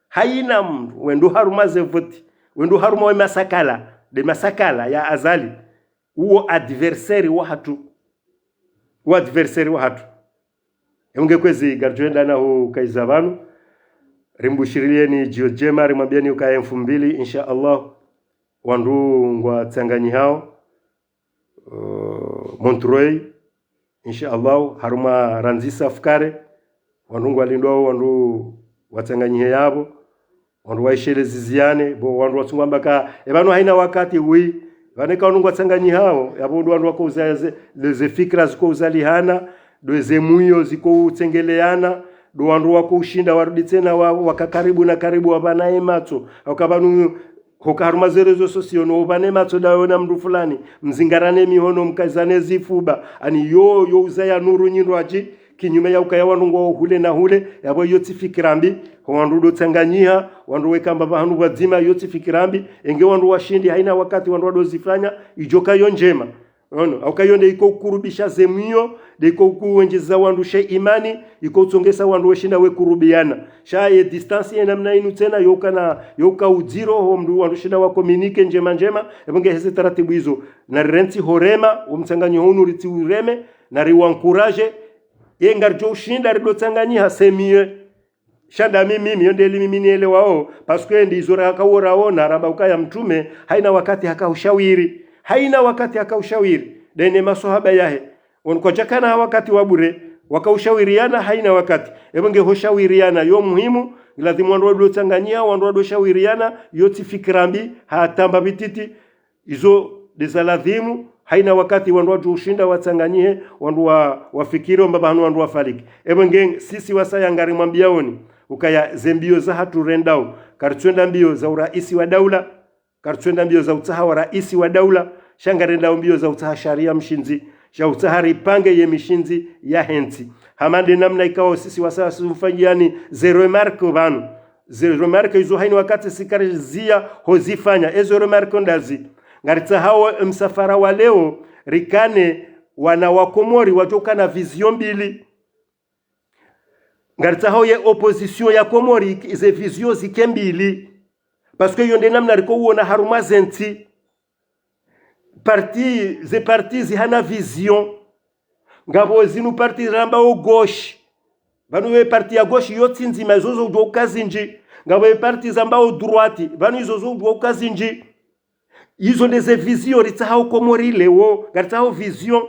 haina mndru, wendo harumwa ze voti, wendo harumwa we masakala, nde masakala ya Azali, uwo adversaire wahatru. Uwo adversaire wahatru. Eunge kwezi ngaridjo enda naho kaiza pvanu. Rimbushiriyeni djio djema, rimwambiyeni ukaya mfumbili, insha Allah. Wandru ngwatsanganyihao, eh, Montreuil, insha Allah, harumwa randzisa fukare, wandru ngwalindwao, wandru watsanganyihe yapvo. Wandru waisheleziziane, bo wandru watsungwa mbaka, e pvanu haina wakati wi, pvanu eka wandru ngwatsanganyihao, yapvo ndo wandru wakouza ze, ze, ze fikira zikouzalihana, ndo ze mwiyo zikoutsengeleana, ndo wandru wakoushinda warudi tsena wa, waka karibu na karibu wapvanaye matso. Hauka pvanu, hoka harumwa ze réseaux sociaux, no upvane matso ndawe na mndru fulani, mzingarane mihono, mkazane zifuba, ani yo, yo uzaya nuru nyindji, kinyume ya ukaya wandru ngwao hule na hule, yapvo iyo tsi fikira mbi, ho wandru ndo tsanganyiha, wandru weka mbapvi hanu pvwadzima, iyo tsi fikira mbi, enge wandru washindi, haina wakati wandru wandozifanya, idjo ka yo ndjema. Ono, hauka iyo nde ikoukurubisha ze mwiyo, nde ikoukuwendjeza wandru she imani, ikoutsongesa wandru weshinda wekurubiana. Sha ye distance ye namna inu tsena, yo ukana, yo uka udziro, ho mndru wandru shinda wa communiquer ndjema ndjema, yapvo nge heze taratibu izo. Na rirentsi horema, wo mtsanganyiho unu ritsi ureme, na riwankuraje, ye ngaridjo ushinda rido tsanganyiha, c'est mieux. Sha nda mimi, mimi, yo nde li mimi nielewao, parce que ndizo raka woraona, ramba ukaya mtrume, haina wakati haka ushawiri. Haina wakati haka ushawiri. Ndene maswahaba yahe. Wanu kwadjakana ha wakati wa bure, waka ushawiriana haina wakati. Yapvo nge ho shawiriana, yo muhimu, lazimu wandru wado tsanganyiha, wandru wado shawiriana, yo tsi fikira mbi, hata mbapvi titi, izo ndeza lazimu, haina wakati wandru wadjo ushinda watsanganyihe, wandru wa, wafikiri mbapvi hanu wandru wafaliki. Yapvo nge sisi wasaya ngarimwambiaoni, ukaya ze mbio zahatru rendao, karitsuenda mbio za uraisi wa daula, karitsuenda mbio za utsaha wa raisi wa daula, sha ngarendao mbio za utsaha sharia mshindzi, sha utsaha ripange ye mishindzi yahe ntsi. Hama nde namna ikao sisi wasaya sumfanyiani ze remarque pvanu. Ze remarque izo haina wakati si karizia hozifanya. Ezo remarque ndazi. Ngaritsahao msafara wa leo, rikane wana wa Komori wadjo ukana vision mbili. Ngaritsahao ye opposition ya Komori, ze vision zike mbili. Parce que iyo nde namna riko uona harumwa ze ntsi. Parti, ze parti zihana vision. Ngapvo zinu parti rambao gauche. Pvanu ye parti ya gauche iyo tsi ndzima, izo zo udjua uka zindji. Ngapvo ye parti zambao droite, pvanu izo zo udjua uka zindji. Izo nde ze vision ritsahao Komori leo, ngaritsahao vision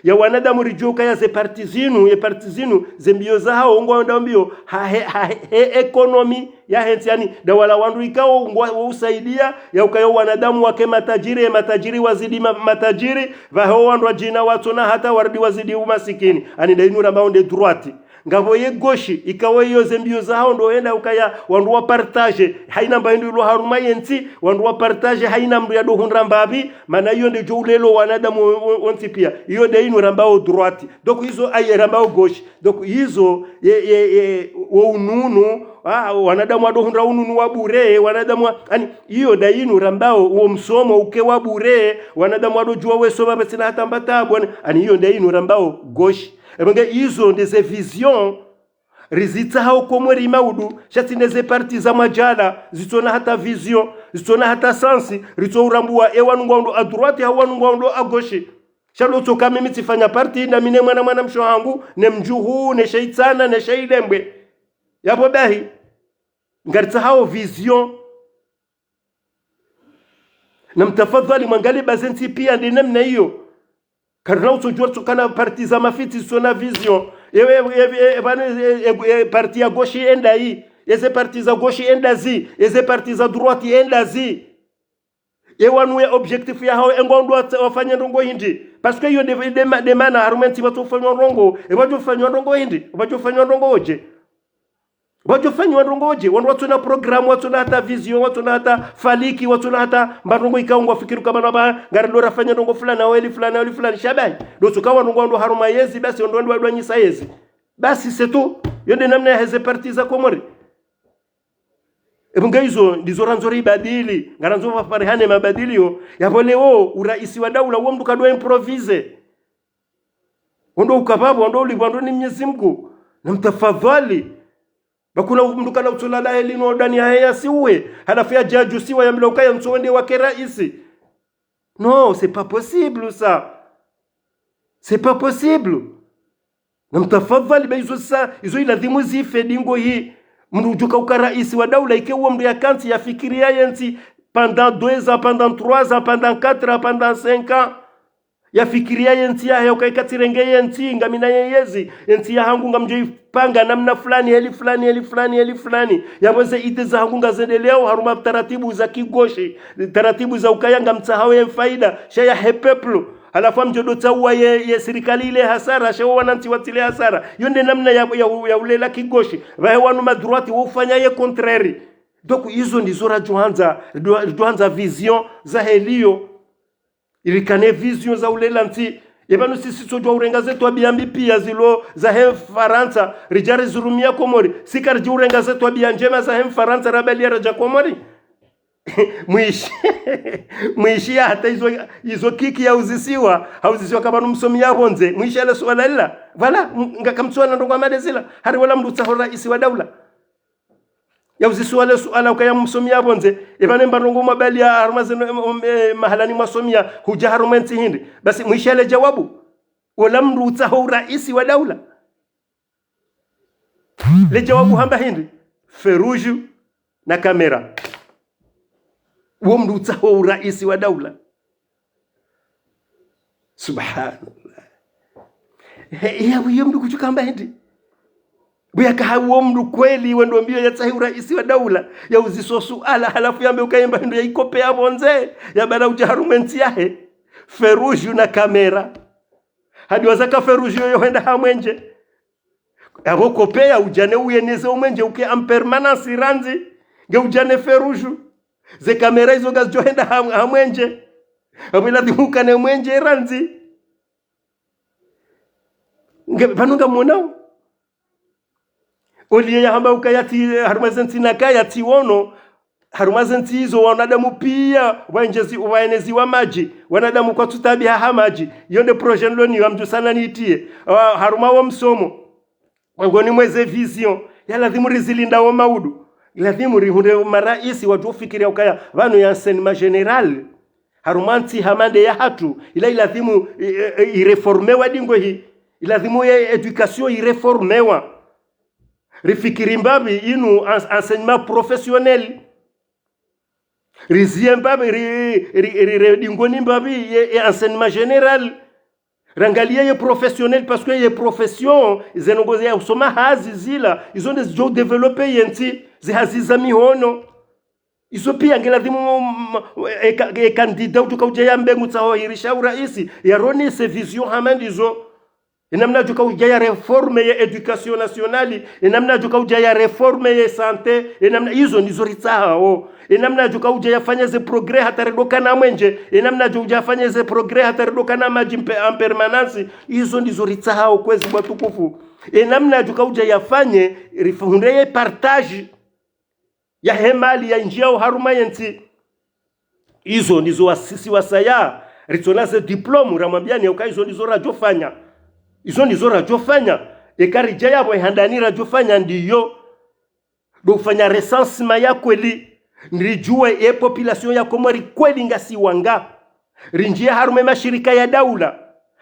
ya wanadamu ridjuwe ukaya ze parti zinu, ye parti zinu, ze mbio zahao, ngwaendao mbio, ha, he, ha, he, he économie yahe ntsi, yani, nda wala wandru ikao ngwa, wa usaidia, ya ukaya wanadamu wake matajiri, ye matajiri wazidi ma, matajiri, pvaho wandru wadjina watsona hata warudi wazidi umasikini. Ani nda inu rambao nde droite. Ngapvo ye gauche, ikao iyo ze mbio zahao ndo henda ukaya wandru wa partage, haina mba hindru ilo harumwa ye ntsi, wandru wa partage, haina mndru yado hundra mbapvi, mana iyo nde djo ulelo wanadamu wo, wo, wontsi pia. Iyo nde inu rambao droite. Donc izo ayi rambao gauche. Donc izo, ye, ye, ye, wo ununu, ah, wanadamu wado hundra ununu wa bure, wanadamu wa, ani, iyo nda inu rambao, wo msomo uke wa bure, wanadamu wado djua wesoma pvatsina hata mbatabu, ani, ani iyo nda inu rambao gauche. Yapvo nge izo nde ze vision rizitsahao Komori maudu, sha tsi nde ze parti za madjala, zitsona hata vision, zitsona hata sens, ritso urambua, e wanu ngwao ndo à droite, hau wanu ngwao ndo à gauche. Sha lotsoka mimi tsifanya parti, na mi ne mwana mwana mshe hangu, ne mdjuhu, ne she itsana, ne she ilembwe. Yapvo bahi, ngaritsahao vision. Na mtafadhali mwangalie ba ze ntsi pia nde namna iyo. Karina utsodjua tsokana parti za mafitsi zitsona vision. Ewe, ewe, ewe, pvanu, e, e, e, parti ya gauche enda yi. Eze parti za gauche enda zi. Eze parti za droite enda zi. E wanu ye objectif yahao, e ngwao ndo wa, wafanye ndrongo hindri. Parce que iyo nde, nde, nde mana harumwa ye ntsi pvatso ufanywa ndrongo. E pvadjo ufanywa ndrongo hindri. Pvadjo ufanywa ndrongo dje. Pvadjo ufanywa ndrongo dje, wandru watsona programme, watsona hata vision, watsona hata faliki, watsona hata mba ndrongo ikao ngwafikiri ukaya pvanu pva, ngari ndo rafanya ndrongo fulani, hau eli fulani, hau eli fulani, sha bahi. Ndo tsoka wandru ngwao ndo harumwa yezi, basi wandru wandru wadwanyisa yezi. Basi c'est tout. Iyo nde namna yaheze parti za Komori. Yapvo nge izo, ndizo randzo ribadili, ngarandzo pvaparihane mabadilio, yapvo leo, uraisi wa daula, wo mndru kadwa improviser. Wo ndo uka pvapvo, wo ndo ulipvwa ndo ni Mnyezi Mngu. Na mtafadhali. Ba kuna mndru kana utsola lahe linu ndani yahe yasiuwe. Halafu yadje yadjusiwa yambilwa ukaya ntso wende wake raisi. Non, c'est pas possible ça. C'est pas possible. Na mtafadhali ba izo sa, izo ilazimu zife dingo hi. Mndru udjo ka uka raisi wa daula ike uwo mndru yakantsi yafikiri ye ntsi pendant deux ans, pendant trois ans, pendant quatre ans, pendant cinq ans. Yafikiria ye ntsi yahe, ukaya ika tsirenge ye ntsi, ngamina ye yezi, ye ntsi yahangu ngamdjo ipanga namna fulani, heli fulani, heli fulani, heli fulani. Yapvo ze idées zahangu ngazendeleo, harumwa taratibu za kigoshi, taratibu za ukaya ngamtsahao ye faida, sha yahe peuple. Halafu ngamdjo do tsaha ye, ye sirikali ile hasara, sha wo wanantsi watsile hasara. Yo nde namna ya, ya, ya ulela kigoshi. Pvahe wanu madroite wo ufanya ye contraire. Donc, izo ndizo radjohandza, radjo-, radjohandza vision zahe liyo. Irikane vision za ulela ntsi. Ye pvanu sisi ritsodjuwa urenga ze twabiya mbi piya zilo zahe Mfarantsa, ridja rizirumia Komori. Si karidji urenga ze twabiya ndjema zahe Mfarantsa, rabalia radja Komori. Mwishi, mwishi ya hata izo, izo kiki yauzisiwa, hauzisiwa ka pvanu msomi ya pvondze. Mwishi yale suala lila. Pvala, m-, nga kamtsuwana ndrongo hama ndezila. Hari wala mndru utsaho raisi wa daula. Yauzisiwa le suala ukaya msomi ya pvondze, epvanu mba ndrongo mwabalia harumwa zinu, em, em, eh, mahalani mwasomia, hudja harumwa entsi hindri. Basi mwishi yale djawabu, wola mndru utsaho uraisi wa daula. Le djawabu hamba hindri, feu rouge na kamera. Wo mndru utsaho uraisi wa daula. Subhanallah. He, ya, uyo mndru kutsuka hamba hindri. Buya kaha wo mndru kweli wendo mbio yatsahe uraisi wa daula, yauziso suala, halafu yambe ukaya mba hindru ya ikope ya pvondze, ya bala udja harumwa entsi yahe. Feu rouge na kamera. Hadi waza ka feu rouge yoyo hwenda ha mwenje. Yapvo kope ya udja ne uyeneze o mwenje uke en permanence randzi. Nge udja ne feu rouge. Ze kamera izo ngazidjo henda ha, ha mwenje. Yapvo ilazimu ukane mwenje randzi. Nge, pvanu ngamwonao. Oliye yahamba ukaya tsi, harumwa ze ntsi nakaya tsi wono, harumwa ze ntsi izo wanadamu piya, waenjezi, waeneziwa madji, wanadamu kwatsutaabiha ha madji, yo nde projet nilo nayo ngamdjo usana niitiye, ah, harumwa wo msomo, mwengoni mwa ze vision, ya lazimu rizilinda wo maudu, lazimu rihundre maraisi wadjo ufikiria ukaya, pvanu ye enseignement général, harumwa ntsi hama nde yahatru, ila ilazimu, i, i, ireformewa dingo hi, ilazimu ye éducation ireformewa. Rifikiri mbapvi inu ens-, enseignement professionnel. Rizie mbapvi, ri, ri, ri, ri, dingoni mbapvi ye, ye enseignement général. Rangalie ye professionnel, parce que ye profession, ze ndrongo ze ya usoma hazi zila, izo nde zidjo développer ye ntsi, ze hazi za mihono. Izo piya nge lazimu, mm, e ka-, e candidat udjo ka udja yambe ngutsaho hirisha uraisi, yaronese vision hama ndizo. Ye namna yadjo ka udja yareforme ye éducation nationale, ye namna yadjo ka udja yareforme ye santé, ye namna izo ndizo ritsahao. Ye namna yadjo ka udja yafanye ze progrès hata ridjo kana mwenje, ye namna yadjo udja yafanye ze progrès hata ridjo kana madji mpe-, en permanence, izo ndizo ritsahao kwezi watukufu. Ye namna yadjo ka udja yafanye, rifundre ye partage yahe mali yandjiao harumwa ye ntsi. Izo ndizo wasisi wasaya. Ritsona ze diplôme, ramwambiani ukaya izo ndizo radjofanya. Izo ndizo radjofanya. Eka ridja yapvo ye handani radjofanya ndiyo. Ndo ufanya recensement ya kweli. Ridjuwe ye population ya Komori kweli ngasi wanga. Rindjie harumwa ye mashirika ya daula.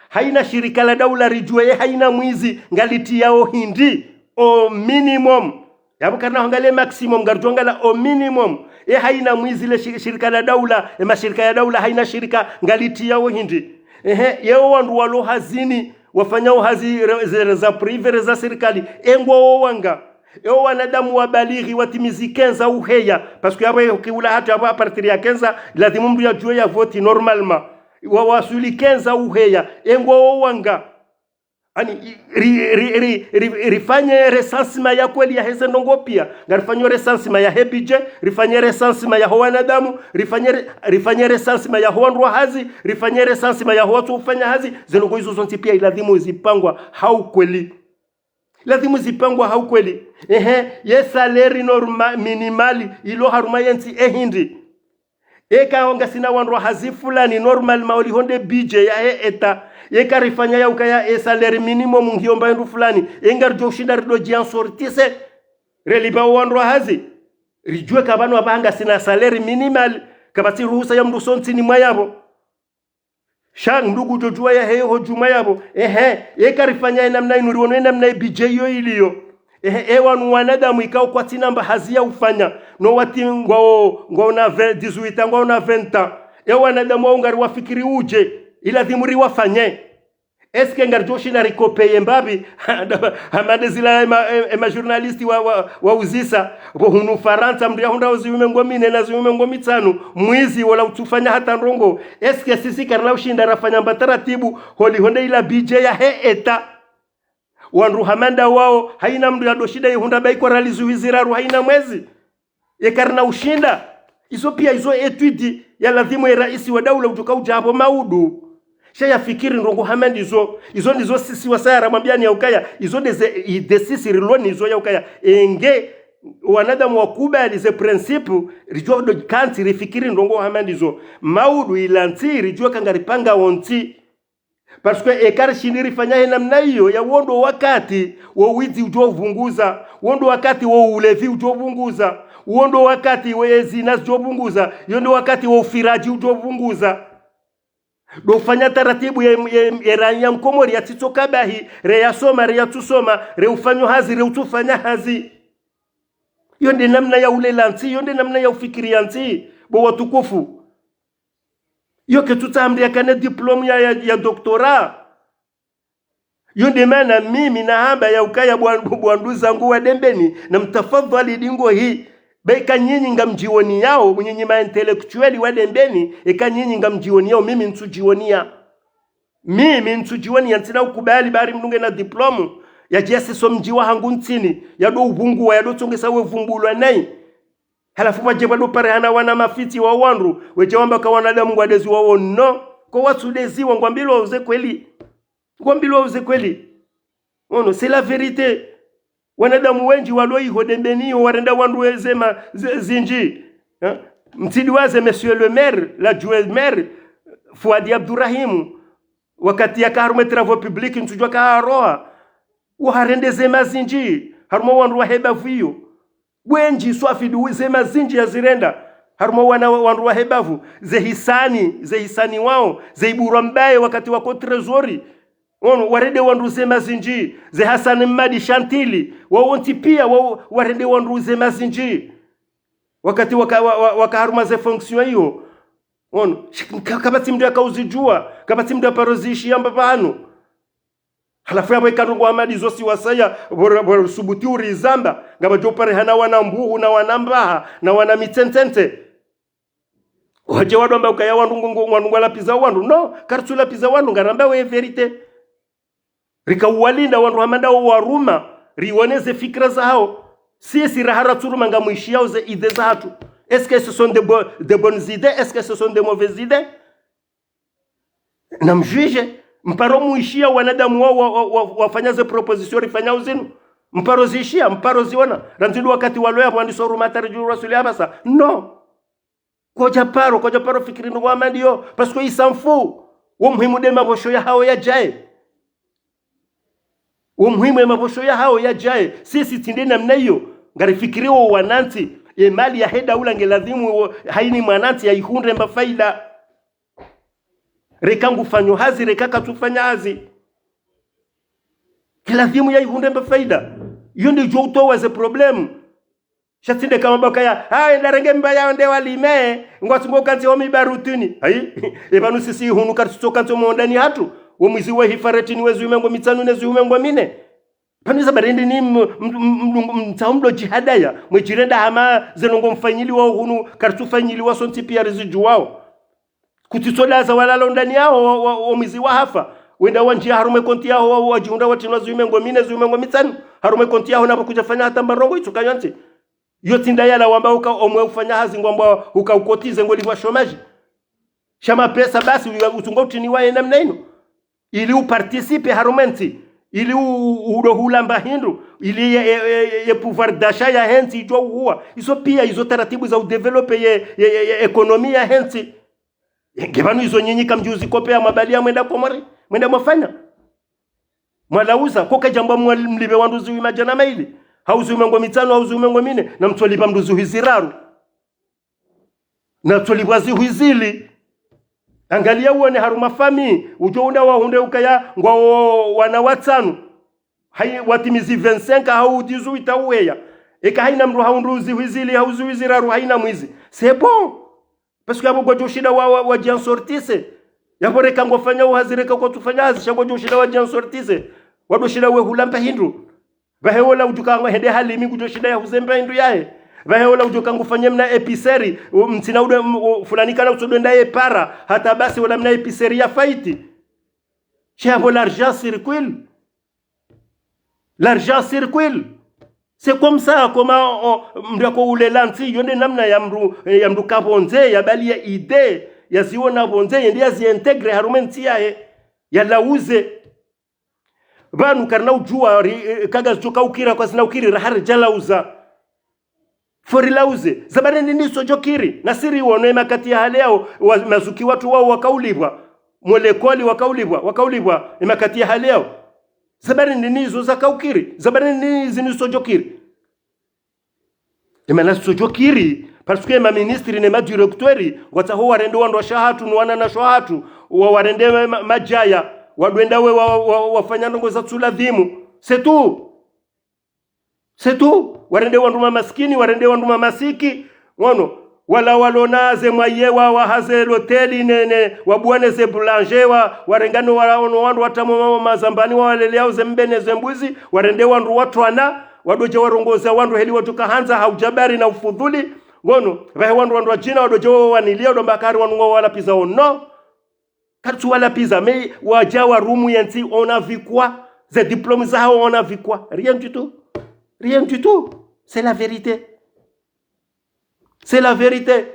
Hayina shirika la daula ridjuwe ye hayina mwezi ngalitiao hindri, au minimum. Yapvo karina hwangalia maximum, ngaridjo hwangalia au minimum. Ye hayina mwezi le shi-, shirika la daula, ye mashirika ya daula hayina shirika ngalitiao hindri. Ehe, ye wo wandru walo hazini, wafanyao hazi re-, ze-, za privé, za sirikali. Ye ngwao wanga. Ewo wanadamu wabalighi watimizi quinze ans uheya, parce que yapvo ye kiula hatru yapvo à partir ya quinze ans, lazimu mndru yadjuwe ya voter normalement. Wa, waswili quinze ans uheya, ye ngwao wanga. Yaani, i-, ri, ri, ri, ri, rifanye recensement ya kweli yahe ze ndrongo piya. Ngarifanyo recensement yahe budget, rifanye recensement yaho wanadamu, rifanye re-, rifanye recensement yaho wandru wa hazi, rifanye recensement yaho watsu ufanya hazi, ze ndrongo izo zontsi piya ilazimu zipangwa ha ukweli. Lazimu zipangwa ha ukweli. Ehe, ye salaire norma-, minimal ilo harumwa ye ntsi ye hindri. Eka ngasina wandru wa hazi fulani, normalement oliho nde budget yahe État. Eka rifanya ya ukaya ye salaire minimum ngiyo mba hindru fulani, ye ngaridjo ushinda ridjo dji en sortir se. Relipva wo wandru wa hazi. Ridjuwe ka pvanu apvaha ngasina salaire minimal, kapvatsi ruhusa ya mndru usontsini mwa yapvo. Sha ndugu djodjuwa yahe ho djumwa yapvo. Ehe, eka rifanya ye namna inu, riwono ye namna ye budget iyo iliyo. Ehe, ye wanu wanadamu ikao kwatsina mba hazi ya ufanya. No wati ngwao, ngwao na ve-, dix-huit ans, ngwao na vingt ans. Ye wanadamu wao ngariwafikiri udje. Ilazimu riwafanye. Est-ce que ngaridjo shinda rikopeye mbapvi? Hama nde zila ema, ema journaliste wa, wa, wauzisa. Pvo hunu Farantsa mndru yahundra wo zihwi mengo mine na zihwi mengo mitsanu, mwizi wola utsufanya hata ndrongo. Est-ce que sisi karina ushinda rafanya mba taratibu, holiho nde ila budget yahe État? Wandru hama nda wao, haina mndru yadjo shinda yihundra baikora li zihwi ziraru haina mwezi. Ye karina ushinda. Izo pia izo étude ya lazimu ye raisi wa daula udjo ka udja hapvo maudu. Sha yafikiri ndrongo hama ndizo. Izo ndizo sisi wasaya ramwambiani ya ukaya. Izo nde ze, i, nde sisi rilo nizo ya ukaya. Enge wanadamu wakubali ze principe, ridjuwa ndo kantsi rifikiri ndrongo hama ndizo. Maudu ila ntsi, ridjuwa ka ngaripanga wo ntsi. Parce que eka rishindi rifanya he namna iyo, ya wo ndo wakati wo widzi udjo pvunguza, wo ndo wakati wo ulevi udjo pvunguza, wo ndo wakati wo ezina zidjo pvunguza, yo ndo wakati wo ufiraji udjo pvunguza. Ndo ufanya taratibu ye, ye, ye raiya mkomori yatsitsoka bahi, re yasoma, re yatsusoma, re ufanya hazi, re utsufanya hazi. Yo nde namna ya ulela ntsi, yo nde namna ya ufikiri ya ntsi, bo watukufu. Yo ketsu tsamri yakane diplôme ya, ya, ya doctorat. Yo nde mana mimi nahamba ya ukaya bwa-, bwa nduzangu wa Dembeni, na mtafadhali dingo hi. Be eka nyinyi ngamdjiwoniyao, nyinyi ma intellectuel wa Dembeni, eka nyinyi ngamdjiwoniyao, mimi ntsudjiwoniya. Mimi ntsudjiwoniya, ntsina ukubali bari mndru ngena diplôme, yadje yaseso mdji wahangu ntsini, yado upvunguwa, yado tsongesa we pvumbulwa nayi. Halafu pvadje pvado parihana wana mafitsi wa wandru, wedje wamba ka wanadamu ngwadeziwao no. Ko watsudeziwa, ngwambilwao ze kweli. Ngwambilwao ze kweli. Ono, c'est la vérité. Wanadamu wendji walo iho Dembeni iho warenda wandru wezema ze, zindji. Eh? Mtsidiwaze monsieur le maire, l'adjoint maire, Fouadi Abdourahim. Wakati yaka harumwa travaux publics, ntsudjuwa ka haroha. Wo harende zema zindji, harumwa wandru wahe bavu iyo. Wendji swafi du zema zindji yazirenda. Harumwa wana wa-, wandru wahe bavu, ze hisani, ze hisani wao, ze Iburwa Mbaye wakati wako trésorier. Ono, warende wandru zema zindji, ze Hassan Mmadi Shantili, wao wontsi pia, wao warende wandru zema zindji. Wakati waka, wa, wa, waka harumwa ze fonction iyo. Ono, shi-, ka-, kapvatsi mndru yaka uzidjuwa, kapvatsi mndru yaparo zishiya mbapvanu. Halafu yapvo eka ndrongo hama ndizo si wasaya, pvo, pvo subuti urizamba, ngapvadjo parihana wana mbuhu na wana mbaha na wana mitsentsentse. Wadje wado amba ukaya wandru ngo, ngo, wandru ngwalapviza wandru. No, karitsulapviza wandru, ngarambao ye vérité. Rika uwalinda wandru hama ndawo waruma, riwone ze fikira zahao. Sisi raha ratsuruma ngamwishiyao ze idées zahatru. Est-ce que ce sont de bo-, de bonnes idées? Est-ce que ce sont de mauvaises idées? Namdjuidje, mparo mwishiya wanadamu wa, wa, wa, wa, wafanya ze proposition rifanyao zinu. Mparo zishiya, mparo ziona. Randzi ndo wakati walo yapvo wandiso ruma hata ridjuru rasuli apvasa. No. Kodja paro, kodja paro fikiri ndrongo hama ndiyo. Parce que ils s'en foutent. Wo muhimu nde mapvosho yahao yadjaye. Wo muhimu ye mapvosho yahao yadjaye. Sisi tsi nde namna iyo. Ngarifikiriwo wanantsi. Ye mali yahe daula nge lazimu wo, haina mwanantsi yaihundre mba faida. Reka ngufanyo hazi, reka katsufanya hazi. Nge lazimu yaihundre mba faida. Iyo nde idjo utowa ze problème. Sha tsi nde kamwamba ukaya, ha, enda renge mba yaho nde walime, ngwatsungo kantsi ho mibarutini. Hayi, epvanu sisi hunu karitsutso kantsi ho mondani hatru, wo mwizi we hifaretini we zihwi mengo mitsanu ne zihwi mengo mine. Pvanu iza barindi ni m-, m-, m-, m-, mtsaho mdo djihadaya, mwedjirenda hama ze ndrongo mfanyiliwao hunu, karitsufanyiliwa sontsi pia rizidjuwao. Kutsitso daza walala undani yaho, wa, wa, wa mwizi wahafa. Wenda wandjiya harumwa ye konti yaho, wa, wadjihundra watrinwa zihwi mengo mine, zihwi mengo mitsanu. Harumwa ye konti yaho, napvo kudjafanya hata mba ndrongo itsuka yontsi. Yo tsi nda yala wamba uka omwe ufanya hazi ngwamba uka ukotize ngolipvwa chômage. Sha mapesa basi, uya-, utsunga utriniwa ye namna inu. Ili uparticipe harumwa ye ntsi. Ili u-, u-, udo hulamba hindru. Ili ye, ye, ye, ye, ye pouvoir d'achat yahe ntsi idjo uhuwa. Izo pia, izo taratibu za udévelopper ye, ye, ye, ye économie yahe ntsi. Nge pvanu izo nyinyi kamdjuzi kopveya mwabaliya mwenda Komori, mwenda mwafanya. Mwalauza, ko kadjambwa mwa-, mlipve wandru zihwi madjana mayili, hau zihwi mengo mitsanu, hau zihwi mengo mine, namtsolipva mndru zihwi ziraru. Natsolipvwa zihwi zili. Angaliya wone harumwa fami, udjo unda wahundre ukaya ngwawo wana watsanu. Hayi watimizi vingt-cinq hau dix-huit hau weya. Eka haina mndru hahundru zihwi zili, hau zihwi ziraru haina mwizi. C'est bon. Parce que apvo ngwadjo shinda wa, wa, wadji en sortir. Yapvo reka ngofanya uhazi, reka kwatsufanya hazi, sha ngudjo shinda wadjansortise. Wado shinda wehula mba hindru. Pvahe ola udjo ka ngo hende halimi ngudjo shinda yahuze mba hindru yahe. Pvahe ola udjo ka ngufanye mna épicerie, u-, mtsina ude, m-, u-, fulani kana utsodo enda yepara. Hata basi ola mna épicerie ya faillite. Sha yapvo l'argent circule. L'argent circule. C'est comme ça, comment on, mndru yako ulela ntsi, yo nde namna ya mndru, ya mndru ka pvondze, ya bali ya idée, ya ziona pvondze, yende ya zi intégrer harumwa entsi yahe, ya lauze. Pvanu karina udjua, ri, eh, kaga zidjo ka ukira kwazina ukiri, raha ridja lauza. Faut rilauze. Zabari ndini zisodjo kiri. Nasi riwono emakati ya hale yao, wa, mazuki watru wao wakaulipvwa. Mwelekoli wakaulipvwa, wakaulipvwa, emakati ya hale yao. Zabari ndini izo zaka ukiri. Zabari ndini zini zisodjo kiri. Emana zisodjo kiri. Parce que ema ministre ne ma directeur, ngwatsaho warende wandru washe hatru, no wananyashe hatru, wa warende ma, ma, madjaya, wadwenda we wa, wa, wafanya ndrongo zatsu ladhimu. C'est tout. C'est tout. Warende wandru mamasikini, warende wandru mamasiki. Ngono, wala walona ze mwaye wa, wahaze loteli nene, wabuwane ze boulanger, wa, warengane wala ono wandru watamwa mama mazambani, wawaleleao ze mbe ne ze mbuzi, warende wandru watwana, wadodja warongoza wandru heli wadjo ka handza ha udjabari na ufudhuli. Ngono, pvahe wandru wandru wadjina, wadodja wawanilia, wadomba kari wandru ngwawalapviza ono. Karitsu walapviza, mais wadja warumu yentsi, on a vu quoi ? Ze diplôme zahawo, on a vu quoi ? Rien du tout. Rien du tout. C'est la vérité. C'est la vérité.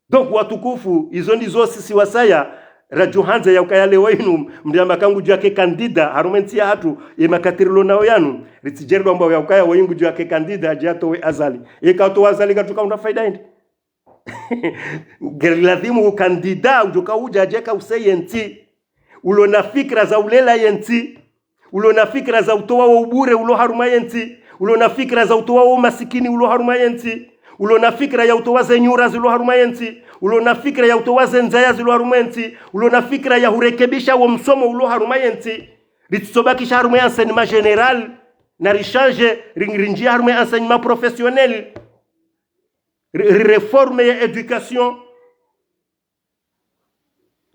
Donc, watukufu, izo ndizo sisi wasaya, radjo handza ya ukaya leo inu, mndru yamba ka ngudjo yake candidat, harumwa entsi yahatru, ye makati rilo nayo yanu, ritsidje ridjo amba ya ukaya wo ngudjo yake candidat, adje atowe Azali. Eka atowa Azali, katsuka unda faida hindri. Ngeri ladhimu u candidat udjo ka udja adje ka useye ntsi. Ulo na fikira za ulela yentsi. Ulo na fikira za utowa wo ubure ulo harumwa yentsi. Ulo na fikira za utowa wo masikini ulo harumwa yentsi. Ulo na fikira ya utowa ze nyura zilo harumwa yentsi. Ulo na fikira ya utowa ze nzaya zilo harumwa yentsi. Ulo na fikira ya hurekebisha wo msomo ulo harumwa yentsi. Ritsobakisha harumwa ye enseignement général. Na richange, ri, rinjie harumwa ye enseignement professionnel. Ri, ri réforme ye éducation.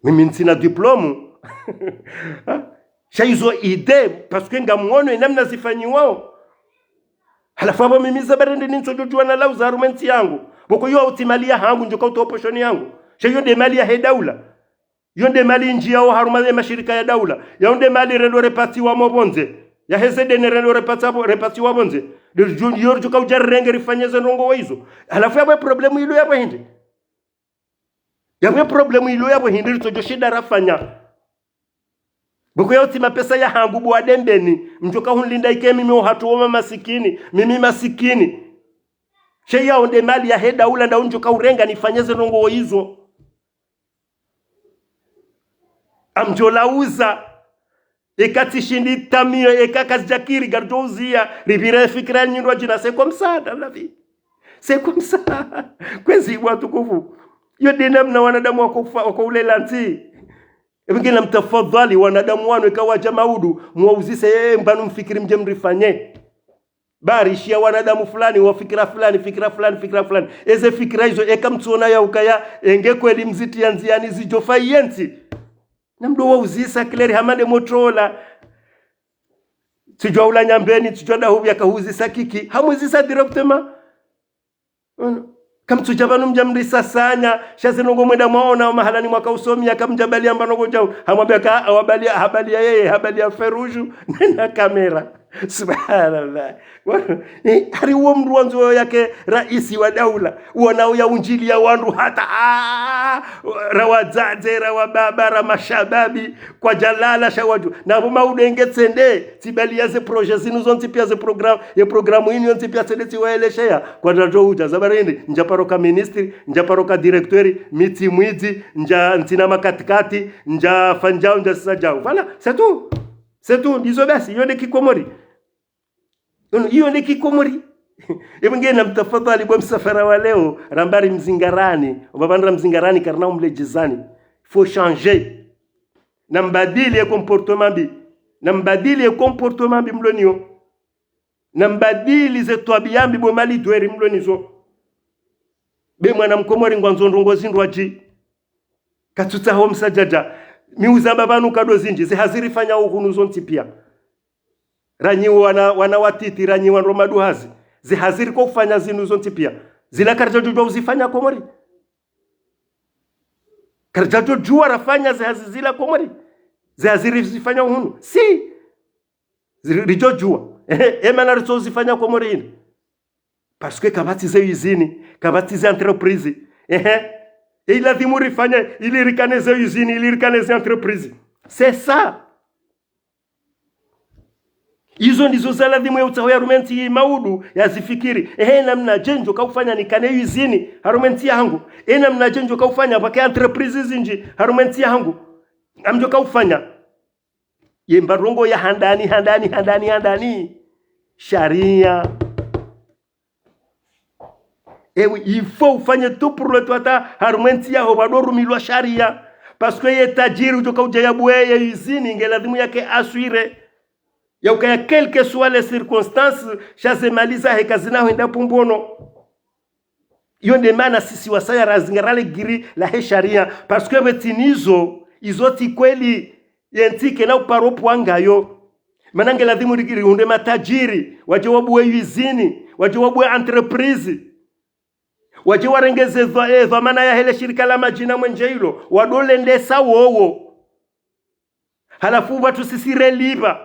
Mimi ntsina diplôme. Ha ? Sha izo idée, parce que ngamwono enamna zifanyiwao. Halafu apvo mimi zabari ndini ntsodjo djuwa na lauza harumwa entsi yangu. Pvoko yo hautsi mali yahangu, ndjo ka utowa poshoni yangu. Sha yo nde mali yahe daula. Yo nde mali ndjiyao harumwa ye mashirika ya daula. Yo nde mali rendo repatiwa mo pvondze. Yaheze deni rendo repatsa pvo, repatiwa pvondze. Ndo dju, yo ridjo ka udja rirenge rifanye ze ndrongo wa izo. Halafu yapvo problème ilo yapvo hindri. Yapvo problème ilo yapvo hindri ritsodjo shinda rafanya. Pvoko yautsi mapesa yahangu bo wa Dembeni. Mdjo ka hunlinda ike mimi ohatru wo mamasikini. Mimi masikini. Sha yao nde mali yahe daula nda undjo ka urenga nifanye ze ndrongo wa izo. Amdjo lauza. Eka tsishindi tamio, eka kazidja kiri, ngaridjo uzia, ripvire fikira nyindru wadjina, c'est comme ça dans la vie. C'est comme ça. Kwezi watukufu. Yo nde namna wanadamu wako ufa, wako ulela ntsi. Epvo nge namtafadhali wanadamu wanu eka wadja maudu, mwauzise, eh, mbapvi mfikiri mdje mrifanye. Ba rishiya wanadamu fulani, wa fikira fulani, fikira fulani, fikira fulani. Eze fikira izo, eka mtsuona ya ukaya, enge kweli mzitriya ndziani zidjo fayi yentsi. Namdo wauzisa clair hama nde motro ola. Tsidjua ula Nyambeni, tsidjua ndahupvi yaka huzisa kiki. Hamuzisa directement. Ono. Kamtsudja pvanu mdja mrisasanya, sha ze ndrongo mwenda mwaona, mahalani mwaka usomia, kamdja bali amba ndrongo djau. Hamwambia ka, awabali, habali ya yeye, habali ya Feruju, nena kamera. Subhanallah. Wa-, eh, hari uwo mndru wandzo yake raisi wa daula, uona uya unjili ya wandru hata, ah, ra wadzadze, ra wababa, ra mashababi, kwadjalala sha wadju. Na pvo maudu enge tsende, tsibali ya ze projet zinu zontsi pia ze programme, ye programme inu yontsi pia tsende tsiwaelesheya. Kwadjadjo udja, zabari hindri, ndja paro ka ministre, ndja paro ka directeur, mi tsi mwidzi, ndja ntsina makatikati, ndja fanya djau, ndja sisa djau. Voilà, c'est tout. C'est tout, ndizo basi, iyo nde kikomori. Ono, iyo nde kikomori. Epvo nge namtafadhali bo msafara wa leo, ramba ri mzingarani, opvapvandra mzingarani, karina umlejezani. Faut changer. Nambadili ye comportement mbi. Nambadili ye comportement mbi mlo niyo. Nambadili ze twabiya mbi bo mali dweri mlo nizo. Be mwana mkomori ngwandzo ndrongo zindrwadji. Katsutsaho msadjadja. Mi uzamba pvanu kado zindji, ze hazi rifanyao hunu zontsi pia. Ranyi wana, wana watiti, ranyi wandru maduhazi. Ze hazi riko ufanya zinu zontsi pia. Zila karidjadjodjua uzifanya Komori. Karidjadjodjua rafanya ze hazi zila Komori. Ze hazi rizifanya hunu. Si. Zi-, ridjodjua. Ehe, emana ritso uzifanya Komori hini. Parce que kapvatsi ze usine, kapvatsi ze entreprise. Ehe. E ilazimu rifanye, ili rikane ze usine, ili rikane ze entreprise. C'est ça. Izo ndizo za lazimu ya utsaho ya harumwa entsi maudu ya zifikiri. Ehe, namnadje ndjo kaufanya nikane usine harumwa entsi yahangu. E namnadje ndjo kaufanya pvake entreprise zindji harumwa entsi yahangu. Ngamdjo kaufanya. Ye mba ndrongo ya handani, handani, handani, handani. Sharia. Ewe, il faut ufanye tout pour le tout hata harumwa entsi yaho pvado rumilwa sharia. Parce que ye tajiri udjo kaudja yabuwe ye usine nge lazimu yake assuré. Ya ukaya quelles que soient les circonstances, sha ze mali zahe kazina hwenda pumbono. Iyo nde mana sisi wasaya razingara le giri lahe sharia. Parce que pvwe tsi nizo, izo tsi kweli, ye ntsi kena uparo pvwa ngayo. Mana nge lazimu ri-, rihundre matajiri, wadje wabuwe usine, wadje wabuwe entreprise. Wadje warenge ze dhwa-, e, dhwamana yahe le shirika la madji na mwenje ilo, wado lendesa wowo. Halafu pvatsu sisi relipva.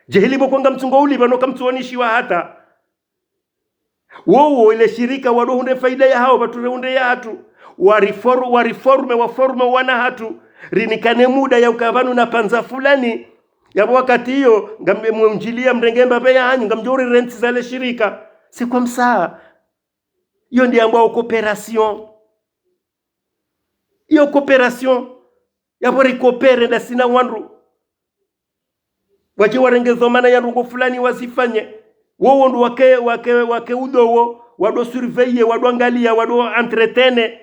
Dje hili pvo kwanga mtsungo ulipva no kamtsuonishiwa hata. Wowo ile shirika wado hundre faida yahawo, pvatsu rehundre yahatru. Warifor-, wariforme, waforme wana hatru. Rinikane muda ya ukaya pvanu na panza fulani. Yapvo wakati iyo, ngambe mwe mdjiliya mrenge mbapve yahanyu, ngamdjo uri rentsi za le shirika. C'est comme ça. Iyo nde yambwao coopération. Iyo coopération. Yapvo ri coopérer ndasi na wandru. Wadje warenge dhwamana ya ndrongo fulani wazifanye. Wowo ndo wake, wake, wake udowo, wado surveiller, wado angaliya, wado entretenir.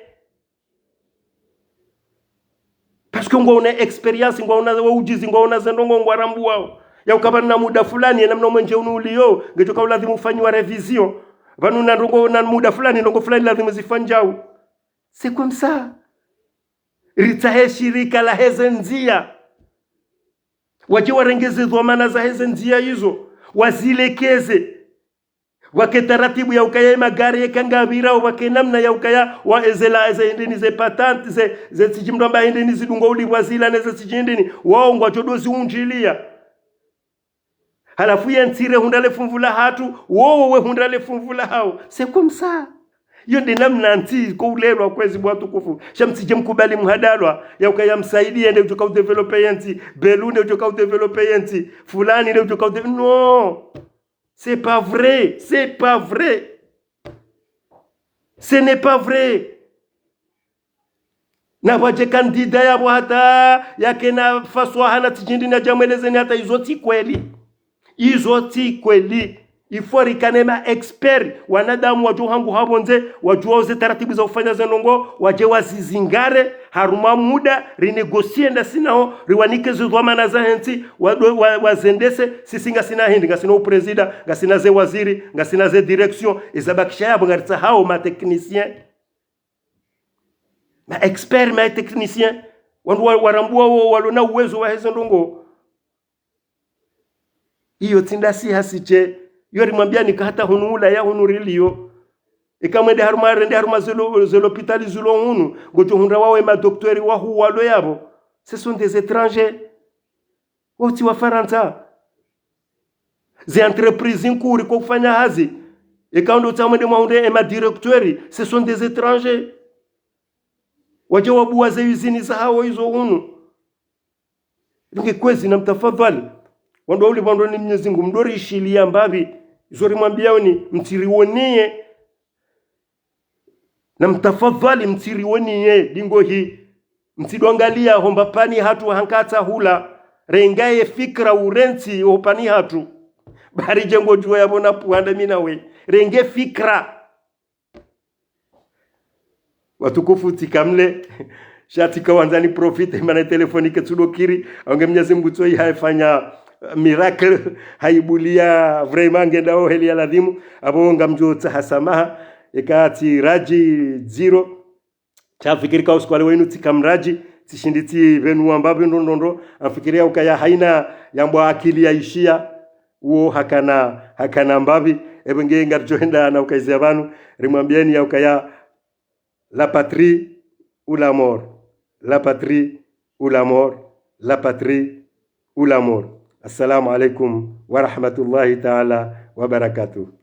Parce que ngwaona expérience, ngwaona wo ujuzi, ngwaona ze ndrongo ngwarambuwao. Ya ukaya pvanu na muda fulani, ye namna mwenje unu uliyo, ngedjo ka ulazimu ufanyiwa révision. Pvanu na ndrongo na muda fulani, ndrongo fulani lazimu zifanyao. C'est comme ça. Ritsahe shirika lahe ze ndziya. Wadje warenge ze dhwamana zahe ze ndziya izo. Wazilekeze. Wake taratibu ya ukaya ye magari yeka ngapvirao, wake namna ya ukaya wa ezela, eze hindrini ze patente, ze, ze tsidji mndru amba hindrini zidungo ulipvwa zila ne ze tsidji hindrini. Wao ngwadjo do ziundjiliya. Halafu ye ntsi rehundra le funvu lahatru, wowo wehundra le funvu lahawo. C'est comme ça. Iyo nde namna ntsi ko ulelwa kwezi bo watukufu. Sha mtsidje mkubali mhadalwa, ya ukaya Msaidie nde udjo ka udévelopper ye ntsi, Belu nde udjo ka udévelopper ye ntsi, fulani nde udjo ka udé-, non. C'est pas vrai, c'est pas vrai. Ce n'est pas vrai. Na pvwadje candidat yapvo hata yakena faswaha na tsidji hindrini nadjamwelezeni hata izo tsi kweli. Izo tsi kweli. Il faut rikane ma experts, wanadamu wadjo hangu hapvondze, wadjuwao ze taratibu za ufanya ze ndrongo, wadje wazizingare, harumwa muda, rinégocier ndasi nawo, riwanike ze dhwamana zahe ntsi, wado-, wa-, wazendese, sisi ngasina hindri, ngasina uprezida, ngasina ze waziri, ngasina ze direction, ezabakisha yapvo ngaritsahao ma techniciens. Ma experts, ma techniciens, wandru wa-, warambuwao, walo na uwezo wahe ze ndrongo. Iyo tsi ndasi hasije, iyo rimwambiyani ka hata hunu Ulaya hunu riliyo. Eka mwende harumwa, rende harumwa ze lo-, ze lopitali zilo hunu, ngodjo hundra wawe madokteri wahuu walo yapvo. Ce sont des étrangers. Wao tsi Wafarantsa. Ze entreprise nkuu riko ufanya hazi. Eka ndo tsa mwende mwahundre ema directeurs, ce sont des étrangers. Wadje wabuwa ze usine zahawo izo hunu. Nge kwezi na mtafadhwali. Wandru wa ulipvwa ndo ni Mnyezi Mngu, mdo rishiliya mbapvi. Izo rimwambiyaoni, mtsiriwoniye. Na mtafadhwali mtsiriwoniye, dingo hi. Mtsido angaliya homba pani hatru hankatsa hula. Renga ye fikira urentsi ho pani hatru. Bari dje ngodjuwa yapvo na pvwanda mi nawe. Renge fikira. Watukufu, tsikamle, sha tsika wandzani profiter, mana telefoni ketsudo kiri, aunge Mnyezi Mngu tso iha ifanya, uh, miracle, haibuliya vraiment ngendao heli ya ladhimu, apvo ngamdjo tsaha samaha, eka tsi radji dziro, sha fikiri ka usiku wa leo inu tsika mradji, Tsishindi tsi pvenu wamba pvi ndo ndo ndo, amfikiri ya ukaya haina yambwa akili ya ishiya, uwo hakana, hakana mbapvi. Epvo nge ngaridjo henda na ukaiziya pvanu, rimwambiyeni ya ukaya la patrie ou la mort, la patrie ou la mort, la patrie ou la mort. Assalamu alaikum wa rahmatullahi ta'ala wa barakatuh.